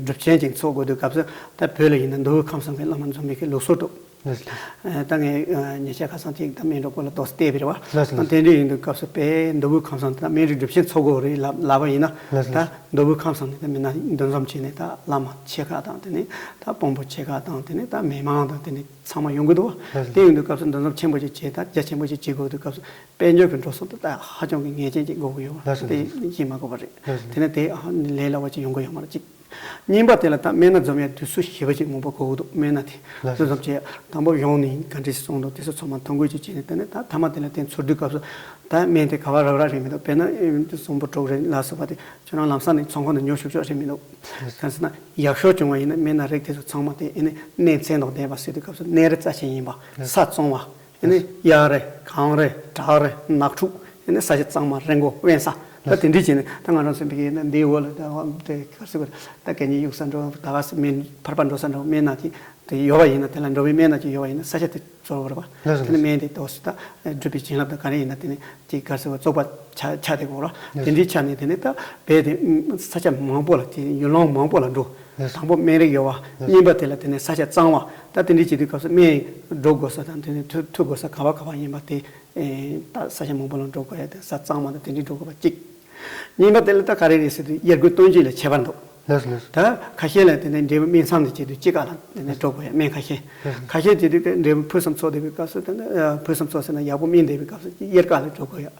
སྒྲུབ་ཆེན་ཅིག་འཚོགས་དགོས་དུས་སྐབས་སུ་ད་བོད་ལ་ཡིན་ན་མདོ་དབུས་ཁམས་གསུམ་གྱི་བླ་མ་འཛོམས་མི་གི་ལུགས་སྲོལ་འདུག་ལགས་སོ། ད་ངས་ཉེ་ཆར་ཁ་སང་ཅིག་ད་སྨན་སྒྲུབ་སྐོར་ལ་ཏོག་ཙམ་བལྟས་པ་རེད་བ། ལགས་སོ། ད་དེ་འདྲ་ཡིན་དུས་སྐབས་སུ་དཔེ་མདོ་དབུས་ཁམས་གསུམ་དེ་ད་སྨན་རིའི་སྒྲུབ་ཆེན་འཚོགས་དགོས་རེད་ལབ་ལབ་པ་ཡིན་ན། ལགས་སོ། ད་མདོ་དབུས་ཁམས་གསུམ་དེ་ད་མི་སྣ་འདུ་འཛོམས་བྱས་ནས་ད་བླ་མ་ཆེ་ཁག་དང་དེ་ནས་ད་དཔོན་པོ་ཆེ་ཁག་དང་དེ་ནས་ད་མི་མང་དང་དེ་ནས་ཚང་མ་ཡོང་གི་འདུག་བ། ལགས་སོ། དེ་ཡིན་དུས་སྐབས་སུ་འདུ་འཛོམས་ཆེན་པོ་ཅིག་བྱས་ད་རྒྱ་ཆེན་པོ་ཅིག་བྱེད་དགོས་དུས་སྐབས་སུ་དཔལ་འབྱོར་གྱི་འགྲོ་སོང་དེ་ད་ཧ་ཅང་གི་ངེས་ཅན་ཅིག་དགོས་ཀྱི་ཡོད་བ། ལགས་སོ། དེ་ལགས་སོ། ཡིད་མ་དགོས་པ་རེད། ལགས་སོ། དེ་ནས་དེ་ལས་སླ་བ་ཅིག་ཡོང་གི་ཡོད་མ་རེད་ཅིག་གཉིས་པ་དེ་ལ་ད་སྨན་སྣ་འཛོམས་ཡ་དུས་ཚོད་ཞིབ་པ་ཅིག་མང་པོ་དགོས་ཀྱི་འདུག་སྨན་སྣ་དེ། ལགས་སོ། འདུ་འཛོམས་བྱས་དང་པོ་ཡོང་ནས་ག་འདྲས་སོང་འདུག་དེ་ཚོ་ཚང་མ་ཐོ་འགོད་ཅིག་བྱས་ནས་དེ་ནས་ད་མཐའ་མ་དེ་ལ་དེ་འཚོལ་དུས་སྐབས་སུ་ད་སྨན་དེ་ག་བ་རག་རག་རེད་མི་འདུག་དཔེར་ན་ཨེ་ཙོང་པོ་གྲོགས་རེད་ལ་སོགས་པ་དེ་ཁྱོད་རང་ལམ་སང་ནས་ཚོང་ཁང་ནས་ཉོ་ཤུགས་ཤུགས་རེད་མི་འདུག་གང་ཟེར་ན་ཡག་ཤོས་བྱུང་བ་ཡིན་ན་སྨན་སྣ་རིགས་དེ་ཚོ་ཚང་མ་དེ་ཨེ་ནས་གནས་མཚན་དང་ལྡན་པ་ཟེར་དུས་སྐབས་སུ་གནས་རི་རྩ་ཆེན་ཡིན་པ། ས་གཙང་བ། ཨེ་ནས་གཡའ་རེད། གངས་རེད། བྲག་རེད། ནགས་ཕྲུག་ཨེ་ནས་ས་ཆ་གཙང་མ། རི་མགོ། དབེན་ས། ད་དེ་འདྲ་བྱས་ནས་ད་ང་རང་ཚོ་འདི་ཡིན་ན་འདིའི་འོག་ལ་ད་དེ་ག་རེ་ཟེར་དགོས། ད་གད་སྙིགས་གཡུག་ས་འགྲོ། ད་ག་སེ་སྨན་ཕར་པ་འགྲོ་ས་འགྲོ། སྨན་ནག་ཅིག་དེ་ཡོད་པ་ཡིན་ན། དེ་ལ་འགྲོ་བའི་སྨན་ནག་ཅིག་ཡོད་པ་ཡིན་ན་ས་ཆ་དེ་བཟོ་དགོས་རེད་པ། དེ་ནས་སྨན་དེ་ཏོག་ཙམ་ད་སྒྲུབ་པའི་བྱིན་རླབས་དང་ག་རེ་ཡིན་ན། དེ་ནས་དེ་ག་རེ་ཟེར་དགོས། བཙོག་པ་ཆགས་ཆགས་བསྡད་ཀྱི་ཡོད་རེད་པ། དེ་འདྲའི་ཆ་ནས་དེ་ནས་ད་རྦད་དེ་ས་ཆ་མང་པོ་ལ། དེ་ཡུལ་ལུང་མང་པོ་ལ་འགྲོ། དང་པོ་སྨན་རིགས་ཡོད་པ། གཉིས་པ་དེ་ལ་དེ་ནས་ས་ཆ་གཙང་བ། ད་དེ་འདྲའི་བྱེད་དུས་སྐབས་སུ་སྨན་འགྲོ་དགོས་ས་དང་དེ་ནས་འཐུ་འཐུ་དགོས་ས་ག་པ་ག་པ་ཡིན་པ་དེ། ཨེ། ད་ས་ཆ་མང་པོ་ལ་འགྲོ་དགོས་ཡ་དེ། ས་གཙང་མ་དང་དེ་འདྲའི་འགྲོ་དགོས་པ་གཅིག། གཉིས་པ་དེ་ལ་ད་ག་རེ་རེད་ཟེར་དུས། དབྱར་དགུན་སྟོན་དཔྱིད་ལ་ཁྱད་པར་འདུག། ལགས་སོ་ལགས་སོ། ད་ཁ་ཤས་ལ་དེ་ནས་འབྲས་བུ་སྨན་མཚམས་དེ་བྱེད་དུས་དཔྱིད་ཀ་ལ་དེ་ནས་འགྲོ་དགོས་ཡ། སྨན་ཁ་ཤས། ལགས་སོ། ཁ་ཤས་དེ་དུས་དེ་འབྲས་བུ་ཕུན་སུམ་ཚོགས་བསྡད་པའི་སྐབས་སུ། དེ་ནས་ཕུན་སུམ་ཚོགས་ཟེར་ན་ཡག་པོ་སྨིན་བསྡད་པའི་སྐབས་སུ་དབྱར་ཀ་ལ་འགྲོ་དགོས་ཡ།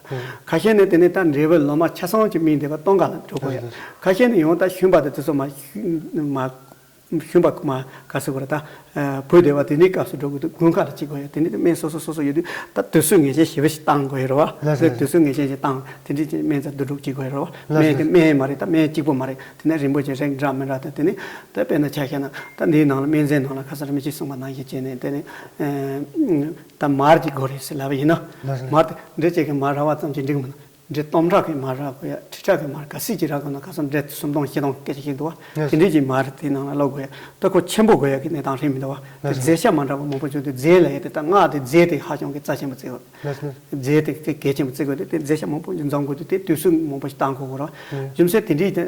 ཁ་ཤས་ནི་དེ་ནས་ད་འབྲས་བུ་ལོ་མ་ཆ་ཚང་ཅིག་སྨིན་བསྡད་པ་སྟོན་ཀ་ལ་འགྲོ་དགོས་ཡ། ཁ་ཤས་ནི་ཡང་ད་ཞུན་པ་དང་དེ་ཚོ་མ་མ། ཞུན་པ་མ་ག་ཟེར་དགོས་རེད། ད་བུད་བསྡད་པ་དེ་འདྲའི་སྐབས་སུ་འགྲོ་དགོས་འདུག། དགུན་ཁ་ལ་བྱེད་དགོས་ཡ། དེ་ནི་སྨན་སོ་སོ་སོ་སོ་ཡོད་དུས་ད་དུས་ཚོད་ངེས་ཅན་ཞེ་པོ་ཞིག་བཏང་དགོས་ཡ་རེད་པ། ལགས་སོ། དུས་ཚོད་ངེས་ཅན་ཞིག་བཏང་། དེ་འདྲའི་ཅིག་སྨན་རྩ་བསྡུ་རུབ་བྱེད་དགོས་ཡ་རེད་པ། ལགས་སོ། སྨན་དེ་སྨན་མ་རེད། ད་སྨན་གཅིག་པོ་མ་རེད། དེ་ནས་རིན་པོ་ཆེ་རིགས་འདྲ་མི་འདྲ་དང་། དེ་ནས་ད་དཔེར་ན་ཆ་བཞག་ན་ད་འདིའི་ནང་ལ་སྨན་རྫས་ནང་ལ་ཁ་སང་རིན་པོ་ཆེས་གསུངས་པ་ནང་བཞིན་བྱས་ནས། དེ་ནས་ད་མར་གཅིག་དགོས་རེད་ཟེར་ལབ་པ་ཡིན་ན། ལགས་སོ། མར་དེ་འདྲ་ཅིག་གི་མར་རག་པ་ཙམ་གྱིས་འགྲིག་མི་འདུག། འབྲས་སྟོང་ཕྲག་གི་མར་རག་དགོས་ཡ། ཁྲི་ཕྲག་གི་མར་ག་ཚོད་ཅིག་རག་དགོས་ན། ཁ་སང་འབྲས་སུམ་སྟོང་བཞི་སྟོང་སྐད་ཆ་བཤད་འདུག་པ། ལགས་སོ། དེ་འདྲའི་ཅིག་མར་དེའི་ནང་ལ་བླུག་དགོས་ཡ། ད་ཁོ་ཆེན་པོ་དགོས་ཡ་གི་གནས་སྟངས་རེད་མི་འདུག་པ། དེ་ལགས་སོ། རྫས་ཆ་མ་འདྲ་བ་མང་པོ་བྱུང་དུས། རྫས་ལབ་ཡ་དེ། ད་སྔགས་དེ་རྫས་དེ་ཧ་ཅང་གི་རྩ་ཆེན་པོ་བརྩི་དགོས། ལགས་སོ། རྫས་དེ་དེ་གལ་ཆེན་པོ་བརྩི་དགོས་དུས། དེ་རྫས་ཆ་མང་པོ་འཛོམས་དགོས་དུས། དེ་དུས་ཚོད་མང་པོ་ཞིག་བཏང་དགོས་ཀྱི་རེད། རྒྱུ་མཚན་དེ་འདྲའི་དེ་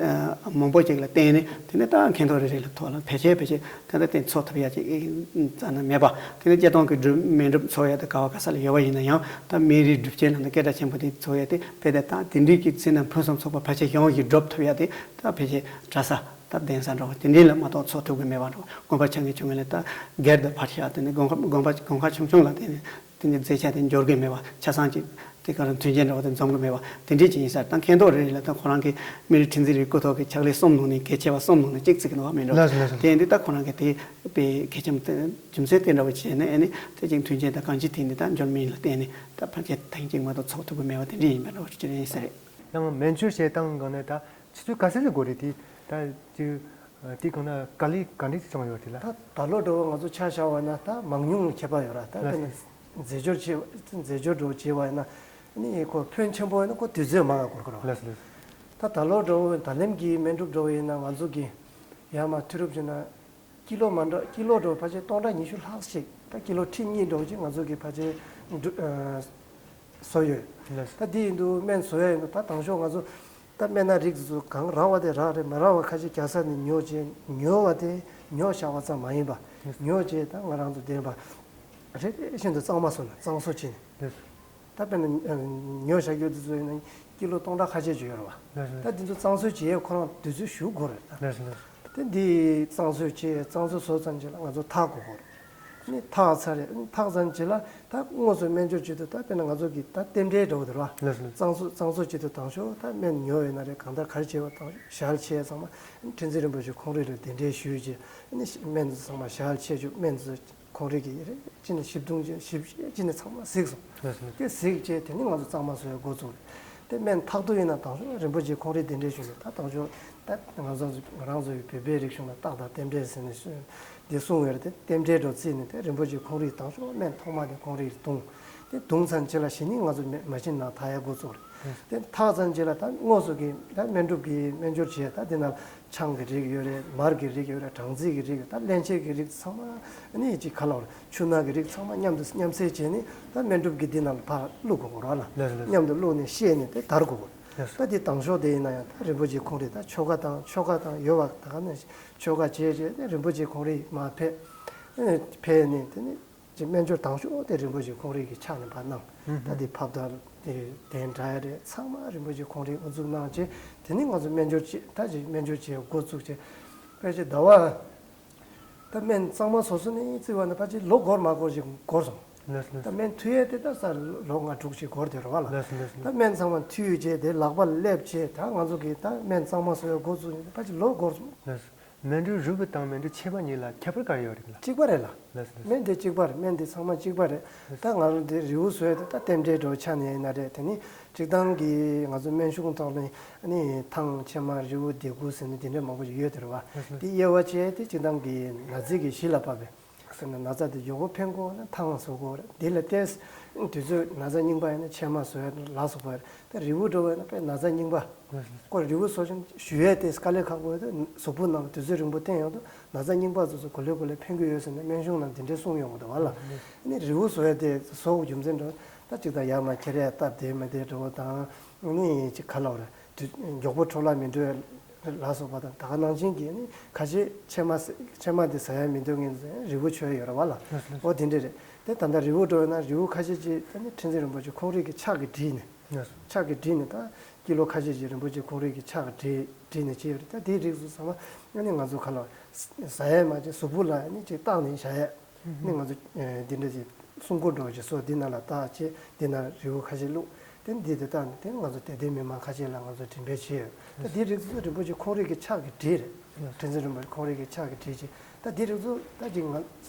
མང་པོ་ཅིག་ལ་བརྟེན་ནས། དེ་ནས་ད་མཁན་ཐོག་རེ་རེ་ལ་ཐོག་ལ་ཕལ་ཆེར་ཕལ་ཆེར་ད་ལྟ་དེ་འཚོ་ཐུབ་ཡ་ཅིག་རྩ་ནས་མེད་པ། དེ་ནས་སྤྱིར་བཏང་གི་སྒྲུབ་སྨན་སྒྲུབ་འཚོ་ཡ་དེ་ག་བ་ག་ས་ལ་ཡོད་པ་ཡིན་ན་ཡང་། ད་སྨན་རིགས་སྒྲུབ་བྱེད་ནང་ན་སྐད་གྲགས་ཆེན་པོ་དེ་འཚོ་ཡ་དེ། དཔེ་དེ་ད་དེ་འདྲའི་གི་ཚེ་ན་ཕུན་སུམ་ཚོགས་པ་ཕལ་ཆེར་ཡོང་ཞིག་སྒྲུབ་ཐུབ་ཡ་དེ། ད་ཕལ་ཆེར་གྲྭ་ས་ད་གདན་ས་འདྲ་བ་དེ་འདྲའི་ལ་མ་གཏོགས་འཚོ་ཐུབ་ཀྱི་མེད་པ་འདྲ་བ། དགོན་པ་ཆེ་ངེས་ཆུང་ངེས་ལ་ད་སྒེར་དུ་ཕར་བཞག། དེ་ནས་དགོན་ཁ་དགོན་པ་དགོན་ཁ་ཆུང་ཆུང་ལ་དེ་ནས་དེ་ནས་རྫས་ཆ་དེ་འབྱོར་གྱི་མེད་པ། ཆ་ཚང་ཅིག་དེ་ག་རང་མཐུན་རྐྱེན་འདྲ་བ་དེ་འཛོམས་ཀྱི་མེད་པ་དེ་འདྲའི་ཅིག་ཡིན་ས་རེད། ད་མཁན་ཐོག་རེ་རེ་ལ་ད་ཁོ་རང་གི་སྨན་རིའི་ཁྲི་འཛིན་རེའི་སྐུ་ཐོག་གི་ཕྱག་ལས་གསུམ་ནང་ནས་གལ་ཆེ་བ་གསུམ་ནང་ནས་གཅིག་བརྩི་གི་འདུག་པ། སྨན་སྒྲུབ། ལགས་སོ་ལགས་སོ། དེ་ཡིན་དུས་ད་ཁོ་རང་གི་དེ་དཔེ་གལ་ཆེན་པོ་དེ་རྒྱུ་མཚན་དེ་འདྲ་བ་བྱས་ནས། ཨ་ནི་དེ་ཅིག་མཐུན་རྐྱེན་དང་གང་ཅི་དེ་ནས་ད་འབྱོར་མིན་ལ་བརྟེན་ནས་ད་ཕལ་ཆེར་ཐེངས་གཅིག་མ་གཏོགས་འཚོ་ཐུབ་ཀྱི་མེད་པ་དེ་འདྲ་ཡིན་པ་འདྲ་བ་ཅིག་ཡིན་ས་རེད། ཡང་སྨན་བཅོས་བྱེད་སྟངས་སྒང་ནས་ད་ཆུ་ཚོད་ག་ཚོད་ཙམ་འགོར་རེད། དེ་ད་དེ་དེ་སྒང་ན་ག་ལེ་ག་འདྲ་ཅིག་བྱུང་ཡོད་རེད་ལ། ད་ད་ལོ་འདྲ་བོ་ང་ཚོ་ཆ་བཞག་པ་ན་ད་མང་ཉུང་ལ་ཁྱད་པར་ཡོད་ར། ད་དཔེར་ན་ལགས་སོ། རྫས་སྦྱོར་བྱེད་རྫས་སྦྱོར་འདྲ་བོ་བྱེད་པ་ཡིན་ན། ཨ་ནི་ཁོ་ཕོན་ཆེན་པོ་ཡིན་ན་ཁོ་དུས་ཚོད་མང་བ་འགོར་གི་རེད་པ། ལགས་སོ་ལགས་སོ། ད་ད་ལོ་འདྲ་བོ་ད་ལན་གྱི་སྨན་སྒྲུབ་འདྲ་བོ་ཡིན་ན། ང་ཚོ་གི་ཡར་མར་མཐུད་རུབ་བྱས་ན་ཀི་ལོ་མ་འདྲ་ཀི་ལོ་འདྲ་བོ་ཕལ་ཆེར་སྟོང་ཕྲག་ཉི་ཤུ་ལྷག་ཅིག། ད་ཀི་ལོ་ཁྲི་གཉིས་འདྲ་བོ་ཅིག་ང་ཚོ་གི་ཕལ་ཆེར་འགྲུ་ཨ། བཟོ་ཡོད། ལགས་སོ། ད་འདི་ཡིན་དུས་སྨན་བཟོ་ཡ་ཡིན་དུས་ད་དང་ཤོག་ང་ཚོ་ད་སྨན་སྣ་རིགས་ཚོ་གང་རག་པ་དེ་རག་རེད། མ་རག་པ་ཁ་ཤས་རྒྱག་ས་ནས་ཉོ་བྱས། ཉོ་བ་དེ་ཉོ་བཞག་པ་ཙམ་མ་ཡིན་པ། ལགས་སོ། ཉོ་བྱས་ད་ང་རང་ཚོ་བདེན་པ་རེ་རེ་བཞིན་དུ་གཙང་མ་བཟོ་ན་གཙང་བཟོ་བྱས་ནས། ལགས་སོ། ད་དཔེར་ན་ཉོ་བཞག་རྒྱུ་དེ་ཚོ་ཡིན་ན་ཀི་ལོ་སྟོང་ཕྲག་ཁ་ཤས་ཅིག་ཡོད་རེད་པ། ལགས་སོ། ད་འདི་ཚོ་གཙང་བཟོ་བྱེད་ཡས་ཁོ་རང་དུས་ཚོད་ཞེ་པོ་འགོར་རེད་ད། ལགས་སོ་ལགས་སོ། དེ་འདི་གཙང་བཟོ་བྱས། གཙང་བཟོ་བཟོ་ཚར་རྗེས་ལ་ང་ཚོ་འཐག་དགོས་ཀྱི་རེད། ཨ་ནི་འཐག་ཚར་རེད། ཨ་ནི་འཐག་ཚར་རྗེས་ལ་ད་དངོས་སུ་སྨན་སྦྱོར་བྱེད་དུས་ད་དཔེར་ན་ང་ཚོ་གི་ད་རྟེན་འབྲེལ་འདྲ་བོ་དེ་རེད་པ། ལགས་སོ། གཙང་བཟོ་གཙང་བཟོ་བྱེད་དུས་དང་ཤོག་ད་སྨན་ཉོ་ཡོད་ན་རེད། གང་ལྟར་ག་རེ་བྱས་པ་དང་ཤོག་ཞལ་ཕྱེ་ཚང་མ་ཁྲི་འཛིན་རིན་པོ་ཆེ་ཁོང་རང་ལ་གདན་འདྲེན་ཞུས་རྗེས། ཨ་ནི་སྨན་ཚང་མ་ཞལ་ཕྱེ་བཅུག། སྨན་ཁོང་རང་གིས་རེ་ཅི་ནས་ཞིབ་འདུམ་བྱས། ཞིབ་བྱས་ཅི་ནས་ཚང་མ་གཟིགས་སོང་། ལགས་སོ། དེ་གཟིགས་རྗེས་དེ་ནི་ང་ཚོ་གཙང་མ་བཟོ་ཡ་འགོ་བཙུགས་རེད། དེ་སྨན་འཐག་དུས་ཡིན་ན་དང་ཤོག་རིན་པོ་ཆེ་ཁོང་རང་གདན་འདྲེན་ཞུས་ནས། ད་དང་ཤོག་ད་ང་ཚོ་ང་རང་ཚོའི་བོད་པའི་རིག་གཞུང་ལ་རྟགས་དང་རྟེན་འབྲེལ་ཟེར་ནས་སུ་འདི་གསུངས་ཡོད་རེད། དེ་རྟེན་འབྲེལ་འདྲ་བོ་བརྩིས་ནས་དེ་རིན་པོ་ཆེ་ཁོང་རང་དང་ཤོག་སྨན་ཐོག་མ་དེ་ཁོང་རང་གིས་བརྡུངས། དེ་བརྡུངས་ཚར་རྗེས་ལ་གཞི་ནས་ང་ཚོ་མ་ཤིན་ནང་འཐག་ཡ་འགོ་བཙུགས་རེད། དེ་འཐག་ཚར་རྗེས་ལ་ད་དངོས་སུ་གི་ད་སྨན་སྒྲུབ་ཀྱི་སྨན་སྦྱོར་བྱས། ད་དེ་ནང་ཆང་གི་རིགས་ཡོད་རེད། མར་གྱི་རིགས་ཡོད་རེད། སྦྲང་རྩི་གི་རིགས་ཡོད། ད་རླན་ཆེན་གྱི་རིགས་ཚང་མ་ཨ་ནི་ཅིག་ག་ལབ་རེད། ཆུ་སྣ་གི་རིགས་ཚང་མ་མཉམ་དུ་མཉམ་བསྲེས་བྱས་ནས་ད་སྨན་སྒྲུབ་ཀྱི་འདི་ནང་ལ་ཕར་བླུག་དགོས་རེད་ལ། ལགས་སོ་ལགས་སོ། མཉམ་དུ་བླུགས་ནས་བཤལ་ནས་དེ་དར་དགོས་རེད། ལགས་སོ། ད་འདི་དང་ཤོག་དེ་ཡིན་ན་ཡང་ད་རིན་པོ་ཆེ་ཁོང་རང་ད་ཆོ་ག་དང་ཆོ་ག་དང་ཡོད་པ་ད་ག་ནང་བཞིན་ཆོ་ག་བྱས་བྱས་ཏེ་རིན་པོ་ཆེ་ཁོང་རང་མར་ཕེབས། ཨེ་ཕེབས་ནས་དེ་ནས་ཅིག་སྨན་སྦྱོར་དང་ཤོག་དེ་རིན་པོ་ཆེ་ཁོང་རང་གི་ཕྱག་ནས་ཕར་གནང་། ད་དེ་ཕབ་རྡོག་དེ་གདན་དྲ་ཡ་རེད། ཚང་མ་རིན་པོ་ཆེ་ཁོང་རང་དབུ་འཛུགས་གནང་བྱས། དེ་ནས་ང་ཚོ་སྨན་སྦྱོར་བྱེད། ད་ཅིག་སྨན་སྦྱོར་བྱེད་འགོ་བཙུགས་བྱས། ཕལ་ཆེར་ཟླ་བ་ད་སྨན་གཙང་མ་བཟོ་ས་ནས་བརྩི་བ་ན་ཕལ་ཆེར་ལོ་འགོར་མ་འགོར་ཞིག་འགོར་སོང་། ལགས་སོ་ལགས་ད་སོ། སྨན་མཐུད་ཡས་དེ་ད་ས་ལོ་ལྔ་དྲུག་ཞིག་འགོར་བསྡད་རེད་པ་ལ། ལགས་སོ་ལགས་སོ། ད་སྨན་ཚང་མ་མཐུད་བྱས་དེ་ལག་པ་སླེབས་བྱས། ད་ང་ཚོ་གིས་ད་སྨན་གཙང་མ་བཟོ་ཡས་འགོ་བཙུགས་ནས་ཕལ་ཆེར་ལོ་འགོར་སོང་། ལགས་སོ། སྨན་རིགས་རིལ་བུ་དང་སྨན་རིགས་ཕྱེ་མ་གཉིས་ལ་ཁྱད་པར་ག་རེ་ཡོད་རེད་ལ། གཅིག་པ་རེད་ལ། ལགས་སོ་ལགས་སོ། སྨན་དེ་གཅིག་པ་རེད། སྨན་དེ་ཚང་མ་གཅིག་པ་རེད། ད་ང་རང་དེ་རིལ་བུ་བཟོ་ཡས་དེ་ད་རྟེན་འབྲེལ་འདྲ་བོ་ཆ་ནས་ཡིན་ན་རེད། དེ་ནི་སྤྱིར་བཏང་གི་ང་ཚོ་སྨན་གཞུང་ཐོག་ནས་ཨ་ནི་ཐང་ཕྱེ་མ་རིལ་བུ་ལྡེ་གུ་ཟེར་ནས་དེ་འདྲ་མང་པོ་ཞིག་ཡོད་དེ་རེད་པ། ལགས་སོ། དེ་དབྱེ་བ་བྱས་ཏེ་སྤྱིར་བཏང་གི་ན་ཚིག་གི་གཞི་ལ་བབས་པའི། ན་ན་ཚ་དེ་མགྱོགས་པོ་འཕེན་དགོས་ན་ཐང་བཟོ་དགོས་རེད། དེ་ལ་བརྟེན་དུས་ཚོད་ན་ཚ་རྙིང་པ་ཡིན་ན་ཕྱེ་མ་བཟོ་ཡ་ལ་སོགས་པ་རེད། ད་རིལ་བུ་འགྲོ་བས་ན་དཔེ་ན་ཚ་རྙིང་པ་ཁོ་རིལ་བུ་བཟོ་ཞིང་ཞུ་ཡས་དེ་དཀའ་ལས་ཁག་པོ་ཡོད་དུས་གཟུགས་པོ་ནང་ལ་དུས་ཚོད་རིང་པོ་བསྟེན་ཡོང་དུས་ན་ཚ་རྙིང་པ་ཚོ་ཚོ་གོ་ལེ་གོ་ལེ་འཕེན་གྱི་ཡོད་ཟེར་ནས་སྨན་གཞུང་ནང་འདི་འདྲའི་གསུངས་ཡོང་གི་འདུག་བ་ལ། ཨ་ནི་རིལ་བུ་བཟོ་ཡས་དེ་བཟོ་དགོས་རྒྱུ་མཚན་འགྲོ་ད་ཅིག་ད་ཡར་མར་ཁྱེར་ཡས་སྟབས་བདེ་མི་བདེ་འགྲོ་བ་དང་ཨ་ནི་ཅིག་ག་ལབ་རེད། དུས་མགྱོགས་པོ་འཕྲོ་བརླག་མི་འགྲོ་ལ་སོགས་པ་དང་ད་ག་ནང་བཞིན་གྱི་ནི་ཁ་ཤས་ཕྱེ་མ་ཟ་ཕྱེ་མ་དེ་ཟ་ཡ་མི་འདོད་མཁན་ཚོས་རིལ་བུ་མཆོད་ཡོད་རེད་བ་ལ། ལགས་སོ། ལགས་སོ། འོ་དེ་འདྲ་རེད། དེ་ད་ལྟ་རིལ་བུ་འགྲོ་ཡོད་ན་རིལ་བུ་ཁ་ཤས་ཅིག་ད་ནི་ཁྲི་འཛིན་རིན་པོ་ཆེ་ཁོང་རང་གི་ཕྱག་གིས་བྲིས་ནས། ལགས་སོ། ཕྱག་གིས་བྲིས་ནས་ད་ཀི་ལོ་ཁ་ཤས་ཅིག་རིན་པོ་ཆེ་ཁོང་རང་གི་ཕྱག་གིས་བྲིས་བྲིས་ནས་བྱས་ཡོད་རེད། ད་དེའི་རིགས་སུ་ཚང་མ་ཨ་ནི་ང་ཚོ་ག་ལ་ཟ་ཡས་མ་བྱས་གཟུགས་པོ་ལ་ཨ་ནི་ཅིག་བཏགས་ནས་བཞག་ཡས། ནི་ང་ཚོ་ཨེ་འདི་འདྲ་ཞིག་སྲུང་འཁོར་འདྲ་བོ་ཞིག་བཟོ། འདི་ནང་ལ་བཏགས་བྱས་འདི་ནང་རིལ་བུ་ཁ་ཤས་བླུགས། དེ་འདི་དེ་བཏགས་ནས་དེ་ང་ཚོ་དད་ལྡན་མི་མང་ཁ་ཤས་ལ་ང་ཚོ་འགྲེམས་སྤེལ་བྱས་ཡོད། ད་འདི་རིགས་ཚོ་རིན་པོ་ཆེ་ཁོང་རང་གི་ཕྱག་གིས་བྲིས་རེད། ཁྲི་འཛིན་རིན་པོ་ཆེ་ཁོང་རང་གི་ཕྱག་གིས་བྲིས་བྱས་ད་འདི་རིགས་ཚོ་ད་ཅིག་ང་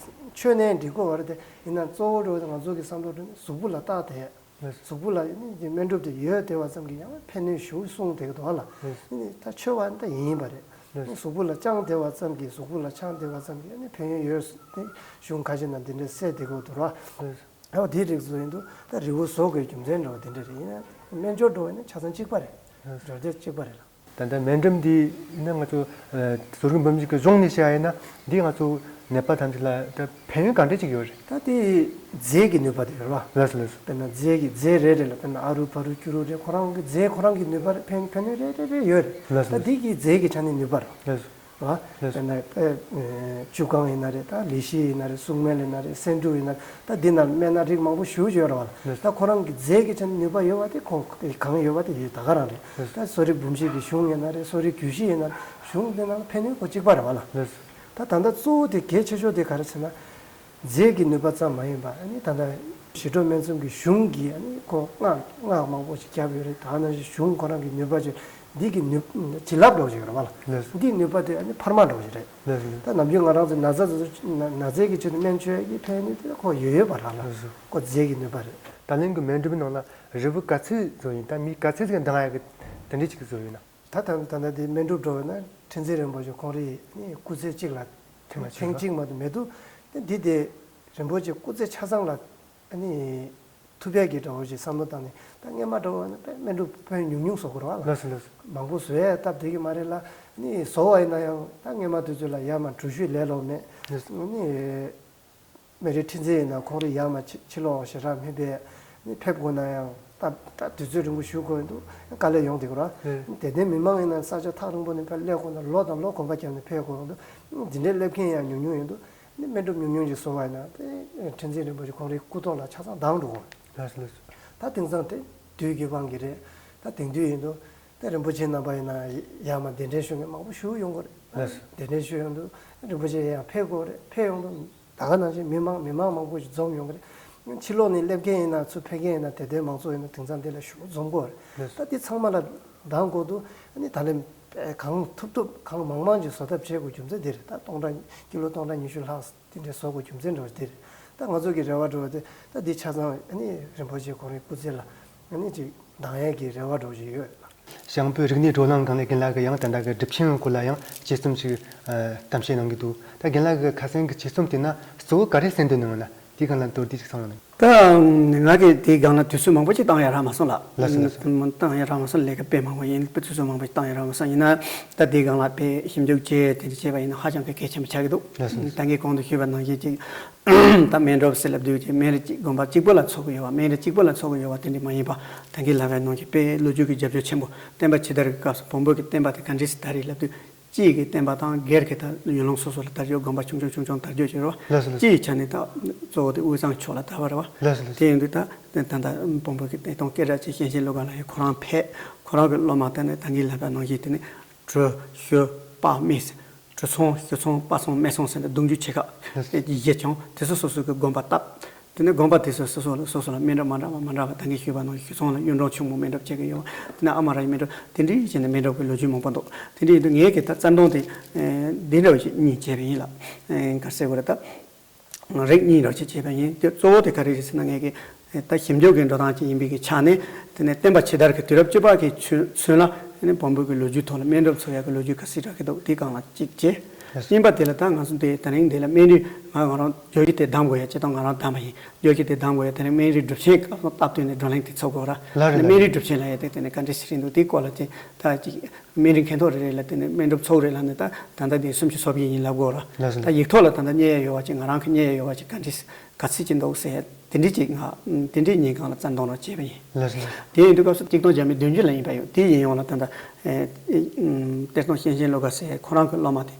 མཆོད་ནའི་འགྲིག་གོ་བ་རེད་དེ། ཡིན་ན་གཙོ་བོ་འདྲ་བོ་དེ་ང་ཚོ་གི་བསམ་བློ་འདྲ་ནི་གཟུགས་པོ་ལ་བཏགས་ཏེ། ལགས་སོ། གཟུགས་པོ་ལ་ནི་སྨན་སྒྲུབ་དེ་ཡོད་བསྡད་པ་ཙམ་གྱིས་ཡང་ཕན་གནོད་ཞེ་པོ་གསུངས་བསྡད་ཀྱི་འདུག་བ་ལ། ལགས་སོ། ནི་ད་མཆོད་པ་ནི་ད་ཡིན་ཡིན་པ་རེད། ལགས་སོ། ནི་གཟུགས་པོ་ལ་བཅངས་བསྡད་པ་ཙམ་གྱིས་གཟུགས་པོ་ལ་བཅངས་བསྡད་པ་ཙམ་གྱིས་ནི་ཕན་ཡོན་ཡོད་ཟེར་ཏེ་གཞུང་ཁ་ཤས་ནང་འདི་འདྲ་གསལ་བསྡད་ཀྱི་འདུག་བ། ལགས་སོ། ཨོ་དེའི་རིགས་སུ་ཡིན་དུས་ད་རིལ་བུ་བཟོ་དགོས་རྒྱུ་མཚན་འདྲ་བོ་དེ་འདྲ་རེད། ཡིན་ན་སྨན་སྦྱོར་འགྲོ་བ་ནི་ཆ་ཚང་གཅིག་པ་རེད། ལགས་སོ། སྦྱོར་སྡེ་གཅིག་པ་རེད་ལ། ད་ལྟ་སྨན་སྒྲུབ་འདི་ཡིན་ན་ང་ཚོ་ཨ་ཟུར་དགོན་འབུམ་བཞི་གི་གཞུང་ནས་བཤད་ཡ་ཡིན་ན་འདི་ང་ཚོ་ནད་པ་ཐམས་ཅད་ལ་ད་ཕན་ཡོན་ག་འདྲ་ཅིག་ཡོད་རེད། ད་དེ་རྫས་ཀྱི་ནུས་པ་དེ་རེད་བ། ལགས་སོ་ལགས་སོ། དཔེར་ན་རྫས་ཀྱི་རྫས་རེ་རེ་ལ་དཔེར་ན་ཨ་རུ་བ་རུ་སྐྱུ་རུ་རེ་ཁོ་རང་གི་རྫས་ཁོ་རང་གི་ནུས་པ་རེ་ཕན་ཕན་ཡོན་རེ་རེ་རེ་ཡོད་རེད། ལགས་སོ་ད་ལགས་སོ། འདི་གི་རྫས་ཀྱི་ཆ་ནས་ནུས་པ་རེད། ལགས་སོ། བ། ལགས་སོ། དཔེར་ན་ཨེ་ཨེ་བཅུད་ཁང་ཡིན་ན་རེད། ད་ལི་ཤི་ཡིན་ན་རེད། སྲུང་མེ་ཡིན་ན་རེད། སེན་ཀྲུ་ཡིན་ན་རེད། ད་འདི་ནང་སྨན་སྣ་རིགས་མང་པོ་ཞེ་པོ་ཅིག་ཡོད་རེད་བ། ལགས་སོ། ད་ཁོ་རང་གི་རྫས་ཀྱི་ཆ་ནས་ནུས་པ་ཡོད་པ་དེ་ཁོ་གང་ཡོད་པ་དེ་ཡོད་ད་ག་རང་རེད། ལགས་སོ། ད་གསོ་རིག་འབུམ་བཞི་གི་གཞུང་ཡིན་ན་རེད། གསོ་རིག་རྒྱུད་བཞི་ཡིན་ན་རེད། གཞུང་འདི་ནང་ལ་ཕན་ནུས་ཁོ་གཅིག་པ་རེད་བ་ལ། ལགས་སོ། ད་ད་ལྟ་གཙོ་བོ་དེ་གལ་ཆེ་ཤོས་དེ་ག་རེ་ཟེར་ན། རྫས་ཀྱི་ནུས་པ་ཙམ་མ་ཡིན་པ་ཨ་ནི་ད་ལྟ་ཞི་ཁྲོ་སྨན་གསུམ་གྱི་གཞུང་གིས་ཨ་ནི་ཁོ་སྔགས་སྔགས་མང་པོ་ཞིག་བརྒྱབ་ཡོད་རེད། ད་ནང་བཞིན་གཞུང་ཁོ་རང་གི་ནུས་པ་ཅིག་འདི་གི་ནུས་བྱིན་རླབས་འདྲ་བོ་ཞིག་ཡོད་རེད་བ་ལ། ལགས་སོ། འདིའི་ནུས་པ་དེ་ཨ་ནི་འཕར་མ་འདྲ་བོ་ཞིག་རེད། ལགས་སོ། ད་ནམ་རྒྱུན་ང་རང་ཚོ་ན་ཚ་ཚོ་ན་ན་ཚའི་གི་ཆེད་དུ་སྨན་མཆོད་ཀྱི་ཕན་ནུས་དེ་ཁོ་ཡོད་ཡོད་པ་རང་ལ། ལགས་སོ། ཁོ་རྫས་ཀྱི་ནུས་པ་རེད། ད་ལན་གྱི་སྨན་སྒྲུབ་ནང་ལ་རིལ་བུ་ག་ཚོད་བཟོ་ཡིན། ད་མི་ག་ཚོད་ཅིག་འདང་ཡག་གི་དེ་འདྲ་ཅིག་བཟོ་ཡོད་ན། ད་ད་ད་ལྟ་དེ་སྨན་སྒྲུབ་འགྲོ་བས་ན་ཁྲི་འཛིན་རིན་པོ་ཆེ་ཁོང་རའི་ནི་སྐུ་ཚེ་གཅིག་ལ་ཐེངས་མ་གཅིག་ཐེངས་གཅིག་མ་གཏོགས་མེད་དུ། དེ་འདི་དེ་རིན་པོ་ཆེ་སྐུ་ཚེ་ཆ་ཚང་ལ་ནི་ཐུབ་ཡག་གི་འདྲ་བོ་ཞིག་བསམ་བློ་བཏང་ནས་ད་སྔས་མ་འདྲ་བོ་ན་དཔེ་སྨན་སྒྲུབ་ཕོན་ཉུང་ཉུང་བཟོ་དགོས་རེད་བ་ལ། ལགས་སོ་ལགས་སོ། མང་པོ་བཟོ་ཡ་སྟབས་བདེ་གི་མ་རེད་ལ། ནི་བཟོ་བ་ཡིན་ན་ཡང་ད་སྔས་མ་དུས་ཚོད་ལ་ཡར་མར་འགྲུལ་བཞུད་ལས་སླ་པོ་མེད། ལགས་སོ། ནི། སྨན་རིའི་ཁྲི་འཛིན་ཡིན་ན་ཁོང་རའི་ཡར་མར་ཕྱི་ཕྱི་ལོགས་ཞེ་དྲག་མེད་པས་ནི་ཕེབས་དགོས་ན་ཡང་ད་ད་དུས་ཚོད་རིང་པོ་བཞུགས་དགོས་ཡོང་དུས་དཀའ་ལས་ཡོང་བསྡད་ཀྱི་རེད། ཨེ། དད་ལྡན་མི་མང་ཡིན་ན་ས་ཆ་ཐག་རིང་པོ་ནས་ཕར་སླེབས་དགོས་ན་ལོ་དང་ལོ་གོམ་པ་བརྒྱབ་ནས་ཕེབས་དགོས་ཡོང་དུས་འདི་འདྲའི་སླེབས་མཁན་ཡང་ཉུང་ཉུང་ཡིན་དུས་ནི་སྨན་སྒྲུབ་ཉུང་ཉུང་ཞིག་བཟོ་བ་ཡིན་ན་དེ་ཁྲི་འཛིན་རིན་པོ་ཆེ་ཁོང་རའི་སྐུ་ཐོག་ལ་ཆ་ཚང་འདང་འགྲོ་གི་རེད། ལགས་སོ་ལགས་སོ། ད་དེང་སང་དེ་དུས་ཀྱི་དབང་གིས་རེད། ད་དེང་དུས་ཡིན་དུས། ད་རིན་པོ་ཆེ་རྣམ་པ་ཡིན་ན་ཡར་མར་གདན་འདྲེན་ཞུ་མཁན་མང་པོ་ཞིག་ཡོང་གི་རེད། ལགས་སོ། གདན་འདྲེན་ཞུ་ཡོང་དུས་རིན་པོ་ཆེ་ཡང་ཕེབས་དགོས་རེད། ཕེབས་ཡོང་དུས་ད་ག་ནང་བཞིན་མི་མང་མི་མང་མང་པོ་ཞིག་འཛོམས་ཡོང་གི་རེད། ཕྱི་ལོགས་ནས་སླེབས་མཁན་ཡིན་ན་ཚུར་ཕེབས་མཁན་ཡིན་ན་དད་ལྡན་མང་ཚོགས་ཡིན་ན་དེང་སང་འདི་ལ་ཞུ་འཛོམས་དགོས་རེད། ལགས་སོ། ད་འདི་ཚང་མ་ལ་འདང་དགོས་དུས་ཨ་ནི་ད་ལན་གང་ཐུབ་ཐུབ་གང་མང་མང་ཞིག་བཟོ་ཐབས་བྱེད་དགོས་རྒྱུ་མཚན་འདི་རེད། ད་སྟོང་ཕྲག་ཀི་ལོ་སྟོང་ཕྲག་ཉི་ཤུ་ལྷག་དེ་འདྲའི་བཟོ་དགོས་རྒྱུ་མཚན་འདྲ་བོ་དེ་རེད། ད་ང་ཚོ་གི་རེ་བ་འདྲ་བོ་དེ་ད་འདི་ཆ་ཚང་ཨ་ནི་རིན་པོ་ཆེ་ཁོང་རའི་སྐུ་ཚེ་ལ་ཨ་ནི་ཅིག་འདང་ཡས་ཀྱི་རེ་བ་འདྲ་བོ་ཞིག་ཡོད། ཞང་བོད་རིག་གནས་བགྲོ་གླེང་ཁང་གི་རྒན་ལགས་ཀྱིས་ཡང་ད་ལྟ་གི་སྒྲུབ་ཆེན་སྐོར་ལ་ཡང་དཔྱད་རྩོམ་ཞིག་ཨ་གཏམ་བཤད་གནང་གི་འདུག་ད་རྒན་ལགས་ཀྱི་ཁ་སང་གི་དཔྱད་རྩོམ་དེ་ན་གཙོ་བོ་ག་རེ་གསལ་འདོད་གནང་ན་དེའི་སྒང་ལ་མདོར་བསྡུས་ཤིག་གསུང་རོགས་གནང་། ད་ང་གིས་དེའི་སྒང་ལ་དུས་ཚོད་མང་པོ་ཅིག་བཏང་ཡ་རག་མ་སོང་ལ། ལགས་སོ་ལགས་སོ། བཏང་ཡ་རག་མ་སོང་ལས་ཀ་དཔེ་མང་པོ་ཡིན། དཔེ་དུས་ཚོད་མང་པོ་ཞིག་བཏང་ཡ་རག་མ་སོང་། ཡིན་ན་ད་དེའི་སྒང་ལ་དཔེ་ཞིབ་འཇུག་བྱས་དེ་འདྲ་བྱས་པ་ཡིན་ན་ཧ་ཅང་གི་གལ་ཆེན་པོ་ཆགས་ཀྱི་འདུག་ལགས་སོ་ལགས་སོ། ད་ངས་གོང་དུ་ཞུས་པ་ནང་བཞིན་ཅིག་ད་སྨན་སྒྲུབ་ཟེར་ལབ་དུས་ཀྱི་སྨན་རི་གཅིག་དགོན་པ་གཅིག་པོ་ལ་འཚོགས་ཀྱི་ཡོད་པ། སྨན་རི་གཅིག་པོ་ལ་འཚོགས་ཀྱི་ཡོད་པ་དེ་འདྲ་མ་ཡིན་པ། ད་གིན་ལབ་པའི་ནང་བཞིན་དཔེ་ལོ་རྒྱུས་ཀྱི་རྒྱབ་ལྗོངས་ཆེན་པོ། བསྟན་པ་ཇི་ལྟར་གྱི་སྐབས་སུ་བོན་པོ་གི་བསྟན་པ་དེ་ག་འདྲས་སེ་དར་རེད་ལབ་དུས། སྤྱི་ཡི་གི་བསྟན་པ་དང་སྒེར་གྱི་ད་ཡུལ་ལུང་སོ་སོ་ལ་དར་རྒྱས། དགོན་པ་ཆུང་ཆུང་ཆུང་ཆུང་དར་རྒྱས་བྱས་རེད་བ། ལགས་སོ་ལགས་སོ། སྤྱི་ཡི་ཆ་ནས་ད་གཙོ་བོ་དེ་དབུས་གཙང་ཕྱོགས་ལ་དར་བ་རེད་བ། ལགས་སོ་ལགས་སོ། དེ་ཡིན་དུས་ད་ད་ད་བོན་པོ་གི་བདེ་སྟོང་སྐད་གྲགས་ཅན་གཤེན་ཆེན་ཀླུ་དགའ་ལགས་ཡིས་ཁོ་རང་ཕེབས། ཁོ་རང་གི་སློབ་མ་དེ་ནས་ད་གིན་ལབ་པ་ནང་བཞིན་དེ་ནས་གྲུ་ཞུ་དཔའ་མི་སེར། གྲུ་ཚང་ཞུ་ཚང་དཔའ་ཚང་སྨད་ཚང་ཟེར་ནས་གདུང་རྒྱུད་ཆེ་ཁག་བརྒྱད་ཀྱང་དེ་ཚོ་སོ་སོ་གི་དགོན་པ་བཏབ། དེ་ནས་དགོན་པ་དེ་ཚོ་སོ་སོ་ལ་སོ་སོ་ལ་སྨན་སྒྲུབ་མ་འདྲ་བ་མ་འདྲ་བ་ད་གིན་ཞུས་པ་ནང་བཞིན་ཞུ་ཚང་ལ་གཡུང་དྲུང་ཆུང་མོ་སྨན་སྒྲུབ་བྱེད་ཀྱི་ཡོད་པ། དེ་ནས་ཨ་མ་ར་ཡི་སྨན་སྒྲུབ་དེ་འདྲའི་བྱས་ནས་སྨན་སྒྲུབ་ཀྱི་ལོ་རྒྱུས་མང་པོ་འདུག་དེ་འདྲ་ཡིན་དུས་ངས་ཀྱི་ད་རྩ་དོན་དེ་འདི་འདྲ་བ་ཞིག་གཉིས་བྱས་པ་ཡིན་ལ། ག་རེ་ཟེར་དགོས་རེད་ད། རིགས་གཉིས་འདྲ་བ་ཞིག་བྱས་པ་ཡིན། དེ་གཙོ་བོ་དེ་ག་རེ་རེད་ཟེར་ན་ངས་ཀྱི་ད་ཞིབ་འཇུག་གི་འགྲོ་སྟངས་ཅིག་ཡིན་པའི་གི་ཆ་ནས། དེ་ནས་བསྟན་པ་ཇི་ལྟར་གྱི་དུས་རབས་བཅུ་པ་གི་ཚུན་ཚུན་ལ་ནི་བོན་པོ་གི་ལོ་རྒྱུས་ཐོག་ལ་སྨན་སྒྲུབ་འཚོགས་ཡག་གི་ལོ་རྒྱུས་ག་ཚོད་རག་གི་འདུག་དེའི་སྒང་ལ་གཅིག་བྱས། གཉིས་པ་དེ་ལ་ད་ང་ཚོ་དེ་དེ་རིང་འདི་ལ་སྨན་རིན་ང་ང་རང་བརྗོད་གཞི་དེ་བདམས་དགོས་ཡ། སྤྱིར་བཏང་ང་རང་བདམས་པ་ཡིན། བརྗོད་གཞི་དེ་བདམས་དགོས་ཡ། དེ་རིང་སྨན་རིན་སྒྲུབ་ཆེན་སྐབས་སུ་སྟབས་བསྟུན་ནས་བགྲོ་གླེང་དེ་ཚོགས་དགོས་ར། ལགས་རེད། སྨན་རིན་སྒྲུབ་ཆེན་ལ་ཡ་དེ་དེ་ནས་བཀའ་འདྲི་ཞིག་འདུག་དེའི་སྐོར་ལ་དེ་ད་ཅིག་སྨན་རིན་མཁན་ཐོག་རེ་རེ་ལ་དེ་ནས་སྨན་སྒྲུབ་ཚོགས་རེ་ལ་ནས་ད་ད་ལྟ་དེ་སུམ་ཅུ་སོ་བརྒྱད་ཡིན་ལབ་དགོས་ར། ལགས་སོ། ད་ཡིག་ཐོག་ལ་ད་ལྟ་རྙེད་ཡ་ཡོད་བ་ཅིག་ང་རང་གི་རྙེད་ཡ་ཡོད་བ་ཅིག་བཀའ་འདྲི་ག་ཚིག་ཅིག་འདུག་ཟེར་ཡ་དེ་འདྲི་ཅིག་ང་དེ་འདྲི་ཉིན་གང་ལ་བཙན་གཏོང་རོགས་བྱས་པ་ཡིན། ལགས་སོ། དེ་ཡིན་དུས་སྐབས་སུ་གཅིག་སྟོང་བརྒྱ་མེད་བདུན་ཅུ་ལ་ཡིན་པ་ཡོད། དེ་ཡིན་ཡོང་ལ་ད་ལྟ་ཨེ་ཨེ་གཏེར་སྟོན་གཤེན་ཆེན་བློ་དགའ་ཟེར་ཁོ་རང་གི་སློབ་མ་དེ།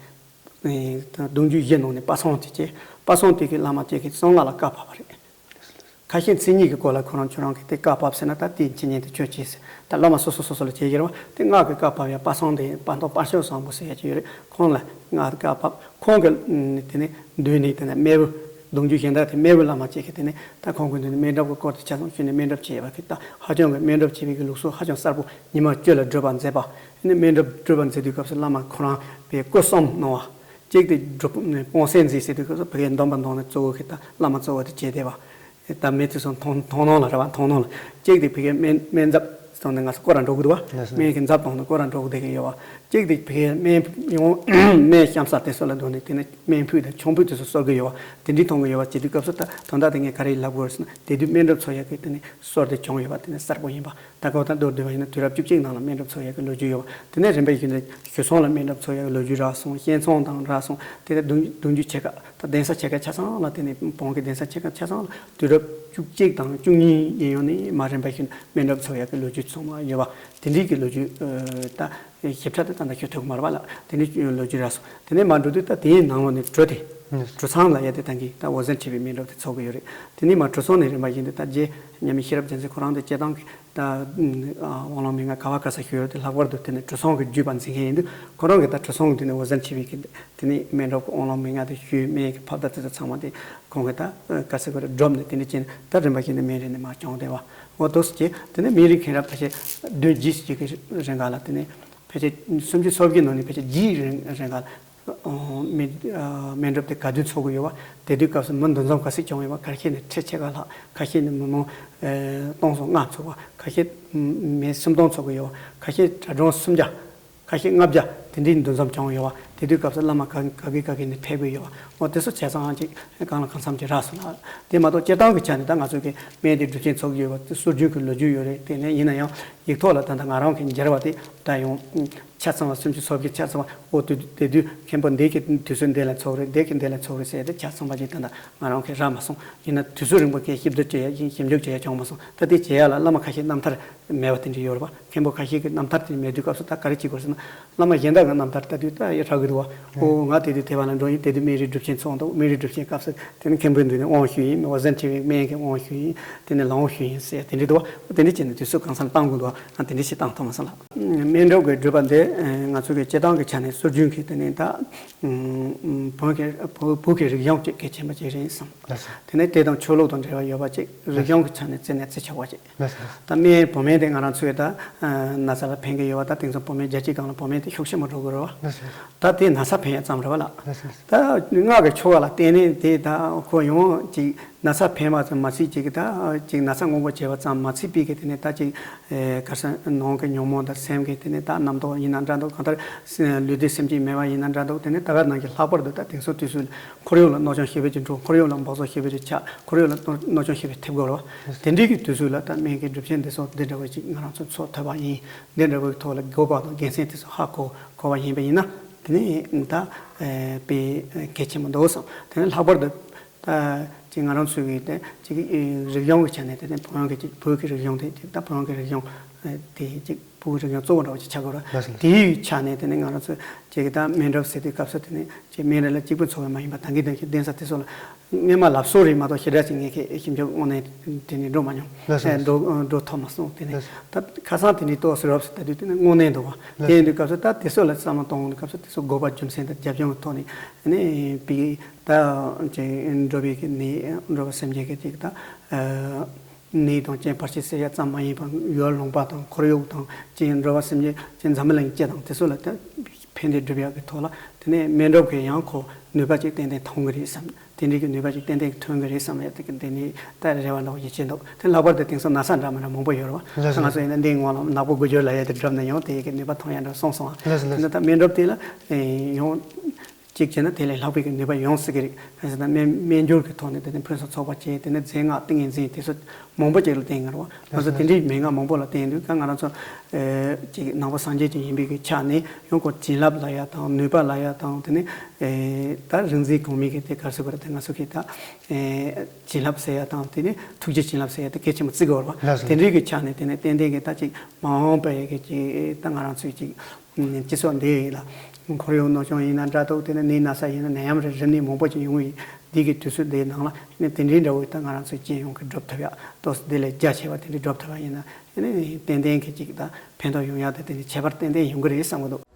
ཨེ་ད་གདུང་རྒྱུད་བཞི་ནང་ནས་པ་སངས་དེ་བྱས། པ་སངས་དེ་གི་བླ་མ་བཅས་ཀྱི་གསང་སྔགས་ལ་བཀའ་ཕབ་པ་རེད། ཁ་ཤས་མཚན་ཉིད་ཀྱི་སྐོར་ལ་ཁོ་རང་ཁྱོད་རང་གིས་དེ་བཀའ་ཕབ་ཟེར་ན་ད་དེའི་འཆད་ཉན་དེ་ཁྱོད་བྱས་ཟེར། ད་བླ་མ་སོ་སོ་སོ་སོ་ལ་བྱས་ཡོད་རེད་བ། དེ་སྔགས་ཀྱི་བཀའ་ཕབ་ཡ་པ་སངས་དེ་པ་སངས་པ་སྐྱོན་བཟང་པོ་ཟེར་ཡ་ཅིག་ཡོད་རེད། ཁོང་ལ་སྔགས་ཀྱི་བཀའ་ཕབ། ཁོང་གི་དེ་ནས་མདུན་ནས་དེ་ནས་སྨན་པོ་གདུང་རྒྱུད་གཞན་དག་དེ་སྨན་པོ་བླ་མ་བཅས་ཀྱིས་དེ་ནས་ད་ཁོང་གི་མདུན་ནས་སྨན་སྒྲུབ་ཀྱི་སྐོར་དེ་ཆ་ཚང་ཞུས་ནས་སྨན་སྒྲུབ་བྱས་པ་གི་ད་ཧ་ཅང་གི་སྨན་སྒྲུབ་བྱས་པའི་གི་ལུགས་སྲོལ་ཧ་ཅང་གསལ་པོ། ཉི་མ་བཅུ་ལ་སྒྲུབ་པ་མཛད་པ། དེ་ནས་སྨན་སྒྲུབ་སྒྲུབ་པ་མཛད་དུས་སྐབས་སུ་བླ་མ་ཁོ་རང་པའི་སྐུ་གསུམ་གནང་བ། གཅིག་དེ་སྒྲུབ་སྤོང་གསེར་མཛེས་ཟེར་དུས་སྐབས་སུ་ཕ་གིའི་འདོན་པ་འདོན་ནས་གཙོ་བོ་གི་ད་བླ་མ་གཙོ་བོ་དེ་བྱས་བསྡད་པ། ད་མི་དེ་ཚོ་མཐོང་མཐོང་སྣང་ལ་རེད་བ། མཐོང་སྣང་ལ་གཅིག་དེ་ཕ་གིའི་སྨན་སྨན་ཚབ་སོང་ནས་ང་ཚོ་སྐོར་ར་འགྲོ་གི་འདུག་བ། ལགས་སོ། སྨན་གྱི་ཚབ་བཏང་ནས་སྐོར་ར་འགྲོ་གི་བསྡད་ཀྱི་ཡོད་བ། གཅིག་དེ་ཕ་གིའི་སྨན་ཡོང་སྨན་བཤམས་ས་དེ་ཚོ་ལ་འགྲོ་ནས་དེ་ནས་སྨན་ཕུད་དང་ཆང་ཕུད་དེ་ཚོ་གསོལ་གི་ཡོད་བ། དེ་འདྲའི་མཐོང་གི་ཡོད་བ། བྱེད་དུས་སྐབས་སུ་ད་དོན་དག་དེ་ངས་ག་རེ་ལབ་དགོས་རེད་ཟེར་ན། དེ་དུས་སྨན་སྒྲུབ་ཚོགས་ཡག་གི་དེ་ནས་སྲོལ་དེ་བྱུང་ཡོད་བ། དེ་ནས་གསལ་པོ་ཡིན་པ། ད་གོ་ད་མདོར་བསྡུས་པ་ཡིན་ན་དུས་རབས་བཅུ་གཅིག་ནང་ལ་སྨན་སྒྲུབ་ཚོགས་ཡག་གི་ལོ་རྒྱུས་ཡོད་བ། དེ་ནས་རིམ་པ་བཞིན་དུ་ཞོལ་གསུམ་ལ་སྨན་སྒྲུབ་ཚོགས་ཡག་གི་ལོ་རྒྱུས་རག་སོང་། གཤེན་ཚང་དང་རག་སོང་། དེ་ནས་གདུང་གདུང་རྒྱུད་ཆེ་ཁག་ད་གདན་ས་ཆེ་ཁག་ཆ་ཚང་ལ། དེ་ནས་བོན་གྱི་གདན་ས་ཆེ་ཁག་ཆ་ཚང་ལ་དུས་རབས་བཅུ་གཅིག་དང་བཅུ་གཉིས་ཡིན་ཡོང་ནས་མར་རིམ་པ་བཞིན་དུ་སྨན་སྒྲུབ་ཚོགས་ཡག་གི་ལོ་རྒྱུས་ཚང་མ་ཡོད་བ། དེ་འདྲའི་གི་ལོ་རྒྱུས་ད་ཞིབ་ཕྲ་དེ་ད་ལྟ་ཞུ་ཐུབ་ཀྱི་མ་རེད་བ་ལགས། དེ་ནས་ལོ་རྒྱུས་རག་སོང་། དེ་ནས་མར་འགྲོ་དུས་ད་དེའི་ནང་ལོགས་ནས་གྲུ་དེ། གྲུ་ཚང་ལ་ཡ་དེ་ད་གིན་ད་འོད་ཟེར་འཁྲིགས་པའི་སྨན་སྒྲུབ་དེ་ཚོགས་ཀྱི་ཡོད་རེད། དེ་ནས་མར་གྲུ་ཚང་ནས་རིམ་པ་བཞིན་དུ་ད་རྗེ་མཉམ་མེད་ཤེས་རབ་རྒྱལ་མཚན་ཁོ་རང་དེ་སྤྱིར་བཏང་གི་ད་དབང་ལུང་མན་ངག་ག་བ་ག་ས་ཞུས་ཡོད་དེ་ལྷག་པར་དུ་དེ་ནས་གྲུ་ཚང་གི་བརྒྱུད་པ་འཛིན་མཁན་ཡིན་དུས་ཁོ་རང་གིས་ད་གྲུ་ཚང་གི་དེ་ནས་འོད་ཟེར་འཁྲིགས་པའི་གི་དེ་ནས་སྨན་སྒྲུབ་ཀྱི་དབང་ལུང་མན་ངག་དེ་ཞུས། སྨན་གྱི་ཕབ་བཏགས་དེ་ཚོ་ཚང་མ་དེ་ཁོང་གིས་ད་ག་ས་ག་རེ་བསྒྲུབས་ནས་དེ་འདྲ་བྱས་ནས་ད་རིམ་པ་བཞིན་དུ་སྨན་རིན་ནས་མར་བྱུང་བསྡད་པ། འོ་འདུག་སེ་བྱས། དེ་ནས་སྨན་རིན་མཁན་རབས་ཕལ་ཆེར་བདུན་བརྒྱད་ཅིག་གི་རིང་ག་ལ། དེ་ནས་ཕལ་ཆེར་སུམ་ཅུ་སོ་བརྒྱད་ནང་ནས་ཕལ་ཆེར་བརྒྱད་རིང་རིང་ག་ལ་སྨན་སྨན་སྒྲུབ་དེ་ག་དུས་ཚོགས་ཀྱི་ཡོད་བ། དེ་དུས་སྐབས་སུ་མི་འདུ་འཛོམས་ག་ཚོད་བྱུང་ཡོད་བ། ཁ་ཤས་ནས་ཁྲི་ཕྱེད་ཀ་ལྷག་ཁ་ཤས་ནས་མི་མང་སྟོང་སོ་ལྔ་ཚོགས་པ། ཁ་ཤས་མི་སུམ་སྟོང་ཚོགས་ཀྱི་ཡོད་བ། ཁ་ཤས་གྲྭ་གྲོང་སུམ་བརྒྱ། ཁ་ཤས་ལྔ་བརྒྱ་དེ་འདྲའི་འདུ་འཛོམས་བྱུང་ཡོད་བ། དེ་དུས་སྐབས་སུ་བླ་མ་ག་ག་གི་ག་གི་ནས་ཕེབས་ཀྱི་ཡོད་བ། འོ་དེ་ཚོ་བྱས་ཙང་ཅིག་གང་ལ་གང་འཚམ་ཅིག་རག་སོང་ལ། དེ་མ་གཏོགས་སྤྱིར་བཏང་གི་ཆ་ནས་ད་ང་ཚོ་གི་སྨན་དེ་སྒྲུབ་ཆེན་ཚོགས་ཀྱི་ཡོད་བ། དེ་སྲོལ་རྒྱུན་གྱི་ལོ་རྒྱུས་ཡོད་རེད། དེ་ནས་ཡིན་ན་ཡང་ཡིག་ཐོག་ལ་ད་ལྟ་ང་རང་གི་མཇལ་བ་དེ་ད་ཡང་ཆ་ཚང་བ་སུམ་ཅུ་སོ་བརྒྱད་ཆ་ཚང་བ། འོ་དུས་དེ་དུས་མཁན་པོ་འདི་གི་དུས་ཚོད་འདི་ལ་ཚོགས་རེད། འདི་གི་འདི་ལ་ཚོགས་རེད་ཟེར་ཏེ་ཆ་ཚང་བ་ཅིག་ད་ལྟ་ང་རང་གི་རག་མ་སོང་། ཡིན་ན་དུས་ཚོད་རིང་པོ་གས་ཞིབ་འཇུག་བྱེད་ཡ་ཞིབ་འཇུག་བྱེད་ཡ་བྱུང་མ་སོང་། ད་དེ་བྱེད་ཡ་ལ་བླ་མ་ཁ་ཤས་རྣམ་ཐར་མེད་པ་དེ་འདྲ་ཡོད་རེད་པ། མཁན་པོ་ཁ་ཤས་ཀྱི་རྣམ་ཐར་དེ་མེད་དུས་སྐབས་སུ་ད་ག་རེ་བྱེད་དགོས་ཟེར་ན། བླ་མ་གཞན་དག་གི་རྣམ་ཐར་ལྟ་དུས་ད་ཡ་ཧྲ་གི་འདུག་བ། ཨོ་ང་དེ་དུས་དེ་བ་ལ་འགྲོ་ཡིན། དེ་དུས་སྨན་རིན་སྒྲུབ་ཆེན་ཚོགས་འདུག་སྨན་རིན་སྒྲུབ་ཆེན་སྐབས་སུ་དེ་ནི་མཁན་པོའི་མདུན་ནས་དབང་ཞུས་ཡིན། འོད་ཟེར་འཁྲིགས་པའི་སྨན་གྱི་དབང་ཞུས་ཡིན། དེ་ནས་ལམ་དབང་ཞུས་ཡིན་ཟེར་དེ་འདྲ་འདུག་བ། དེ་འདྲ་བྱས་ནས་དུས་ཚོད་གང་ས་ལ་བཏང་དགོས་འདུག་བ། ང་དེ་འདྲ་ཞིག་བཏང་ཐུབ་མ་སོང་ལ། སྨན་སྒྲུབ་ཀྱི་སྒྲུབ་པ་འདི་ང་ཚོ་གི་སྤྱིར་བཏང་གི་ཆ་ནས་སྲོལ་རྒྱུན་གྱི་དེ་ནས་ད་བོད་ཀྱི་བོད་ཀྱི་རིག་གཞུང་གི་གལ་ཆེན་པོ་ཅིག་རེད་བསམ། དེ་ནས་དེ་དང་ཆོས་ལུགས་དང་འབྲེལ་བ་ཡོད་པ་ཅིག་རིག་གཞུང་གི་ཆ་ནས་བརྩི་ནས་བརྩི་ཆོག་པ་ཅིག་ད་སྨན་བོད་སྨན་དེ་ང་རང་ཚོས་ད་ན་ཚ་ལ་ཕན་གྱི་ཡོད་པ། ད་དེང་སང་བོད་སྨན་བརྒྱ་ཆའི་སྒང་ལ་བོད་སྨན་དེ་ཤུགས་ཆེན་པོ་འགྲོ་གི་རེད་བ། ད་དེ་ན་ཚ་ཕན་ཡ་ཙམ་རེད་བ་ལ། ད་སྔགས་ཀྱི་ཆོ་ག་ལ་བརྟེན་ནས་དེ་ད་ཁོ་ཡང་ཅིག་ན་ཚ་ཕན་པ་ཙམ་མ་ཟད་ཅིག་ད་ཅིག་ན་ཚ་སྔོན་འགོག་བྱས་པ་ཙམ་མ་ཟད་པའི་གི་དེ་ནས་ད་ཅིག་ག་ས་ནང་གི་ཉོན་མོངས་དང་སེམས་ཀྱི་དེ་ནས་ད་རྣམ་རྟོག་ཡིན་ན་འདྲ་འདུག་གང་ལྟར་ལུས་བདེ་སེམས་ཅན་མེད་པ་ཡིན་ན་འདྲ་འདུག་དེ་ནས་ད་ག་ནང་གི་ལྷག་པར་དུ་ད་དེང་སང་དུས་སུ་ཁོར་ཡུག་ལ་གནོད་སྐྱོན་ཞེ་པོ་ཅིག་འགྲོ། ཁོར་ཡུག་ལ་འབག་བཙོག་ཞེ་པོ་ཅིག་ཆགས། ཁོར་ཡུག་ལ་གནོད་གནོད་སྐྱོན་ཞེ་པོ་ཐེབས་དགོས་རེད་བ། དེ་འདྲའི་གི་དུས་ཚོད་ལ་ད་སྨན་གྱི་སྒྲུབ་ཆེན་འདི་ཚོ་འདི་འདྲ་བ་ཅིག་ང་རང་ཚོ་ཚོགས་ཐུབ་པ་ཡིན། འདི་འདྲ་བའི་ཐོག་ལ་དགོས་པ་དང་དགེ་མཚན་དེ་ཚོ་ཧ་གོ་གོ་བ་ཡིན་པ་ཡིན་ན། དེ་ནས་ད་དཔེ་གལ་ཆེན་པོ་འདུག་བསམ། དེ་ནས་ལྷག་པར་དུ་ད་ཅིག་ང་རང་ཚོའི་གི་དེ་ཅིག་རིག་གཞུང་གི་ཆ་ནས་དེ་ནས་བོད་ཀྱི་ཅིག་བོད་ཀྱི་རིག་གཞུང་དེ་ཅིག་ད་བོད་ཀྱི་རིག་གཞུང་དེ་ཅིག་བོད་ཀྱི་རིག་གཞུང་གཙོ་བོ་འདྲ་བ་ཅིག་ཆགས་དགོས་ར། དེའི་ཆ་ནས་དེ་ནས་ང་རང་ཚོ་ཅིག་ད་སྨན་སྒྲུབ་ཟེར་དུས་སྐབས་སུ་དེ་ནས་ཅིག་སྨན་རིན་ལ་གཅིག་པུ་འཚོགས་པ་མ་ཡིན་པ་ད་གིན་དང་གི་གདན་ས་དེ་ཚོ་ལ། སྔོན་མ་ལབ་སྲོལ་རེད་མ་གཏོགས་ཞེ་དྲག་ཅིག་ངས་ཁྱེད་ཞིབ་འཇུག་དངོས་གནས་དེ་ནས་འགྲོ་མ་མྱོང་། ལགས་སོ། ཨེ་འགྲོ་འགྲོ་ཐུབ་མ་སོང་། དེ་ནས་ལགས་སོ། ད་ཁ་སང་དེ་ནས་ཏོག་ཙམ་རོབ་ཙམ་ལྟ་དུས་དེ་ནས་དངོས་གནས་འདུག་བ། ལགས་སོ། དེ་ཡིན་དུས་སྐབས་སུ་ད་དེ་ཚོ་ལ་བསམ་བློ་གཏོང་དུས་སྐབས་སུ་དེ་ཚོ་དགོས་པ་རྒྱུ་མཚན་དང་རྒྱབ་ལྗོངས་ཀྱི་ཐོག་ནས་ནས་པའི་ད་ཅིག་འགྲོ་བའི་གི་ནི་འགྲོ་བ་སེམས་ཅན་གྱི་ཅིག་ད་ནད་དང་རྐྱེན་བར་ཆད་སེལ་ཡ་ཙམ་མ་ཡིན་པར་ཡུལ་ལུང་པ་དང་ཁོར་ཡུག་དང་ཅིག་འགྲོ་བ་སེམས་ཅན་ཅིག་འཛམ་བུ་གླིང་སྤྱི་དང་དེ་ཚོ་ལ་ད་ཕན་བདེ་སྒྲུབ་ཡག་གི་ཐོག་ལ་དེ་ནས་སྨན་སྒྲུབ་ཀྱི་ཡང་ཁོ་ནུས་པ་ཅིག་ཏན་ཏན་ཐོན་གི་རེད་བསམ། དེ་འདྲའི་གི་ནུས་པ་ཅིག་ཏན་ཏན་ཐོན་གི་རེད་བསམ་ཡ་དེ་གི་དེ་ནས་ད་རེ་བ་འདྲ་བོ་ཡིད་ཆེས་འདུག་དེ་ལྷག་པར་དུ་དེང་སང་ན་ཚ་འདྲ་མི་འདྲ་མང་པོ་ཡོད་རེད་བ། ལགས་སོ། ང་ཚོ་ཡིན་ན་འདིའི་སྔོན་ལ་ནག་པོ་དགུ་འགྱུར་ལབ་ཡ་དེ་བསྒྲུབས་ནས་ཡང་དེ་གི་ནུས་པ་ཐོན་ཡ་འདྲ་སོང་སོང་བ། ལགས་སོ། ལགས་སོ། དེ་ནས་ད་སྨན་སྒྲུབ་དེ་ལ་ཡང་ གཅིག་བྱས་ན་དེ་ལས་ལྷག་པའི་གི་ནུས་པ་ཡོང་སྲིད་ཀྱི་རེད། གང་ཟེར་ན་སྨན་སྨན་སྦྱོར་གྱི་ཐོག་ནས་དེ་ནས་ཕུན་སུམ་ཚོགས་པ་བྱས། དེ་ནས་རྫས་སྔགས་ཏིང་ངེ་འཛིན་དེ་ཚོ་མང་པོ་ཅིག་ལ་བརྟེན་ཡོད་རེད་བ། ང་ཚོ་དེ་འདྲའི་མན་ངག་མང་པོ་ལ་བརྟེན་དུས་ཀ་ང་རང་ཚོ་ཨེ་ཅིག་ནང་པ་སངས་རྒྱས་ཅིག་ཡིན་པའི་གི་ཆ་ནས་ཡང་ཁོ་བྱིན་རླབས་ལབ་ཡ་དང་ནུས་པ་ལབ་ཡ་དང་། དེ་ནས་ཨེ་ད་རིག་འཛིན་གོང་མའི་གི་དེ་ག་རེ་ཟེར་དགོས་རེད། དེ་ང་ཚོ་གི་ད་ཨེ་བྱིན་རླབས་ཟེར་ཡ་དང་། དེ་ནས་ཐུགས་རྗེ་བྱིན་རླབས་ཟེར་ཡ་དེ་གལ་ཆེན་པོ་བརྩི་དགོས་རེད་བ། ལགས་སོ། དེ་འདྲའི་གི་ཆ་ནས་དེ་ནས་ཏན་ཏན་གི་ད་ཅིག་མ་འོངས་པའི་གི་ཅིག་ད་ང་རང་ཚོའི་ཅིག་སྤྱི་ཚོགས་འདི་ཡིན་ལ། འཁོར་གཡོག་ནོར་སྐྱོང་ཡིན་ན་འདྲ་འདུག་དེ་ནས་ནད་ན་ཚ་ཡིན་ན་ནད་ཡམས་རེ་རིམས་ནད་མང་པོ་ཅིག་ཡོང་གི་ཡིན། འདི་གི་དུས་ཚོད་འདིའི་ནང་ལ་ཨ་ནི་དེ་འདྲའི་འདྲ་བོ་ད་ང་རང་ཚོའི་སྤྱི་ཡོངས་ཀྱི་སྒྲུབ་ཐུབ་ཡ། ཏོག་ཙམ་འདི་ལས་རྒྱ་ཆེ་བ་དེ་འདྲའི་སྒྲུབ་ཐུབ་པ་ཡིན་ན་ཨ་ནི་ཏན་ཏན་གྱི་ཅིག་ད་ཕན་ཐོགས་ཡོང་ཡ་དེ་དེ་འདྲའི་ཁྱད་པར་ཏན་ཏན་ཡོང་གི་རེད་བསམ་གི་འདུག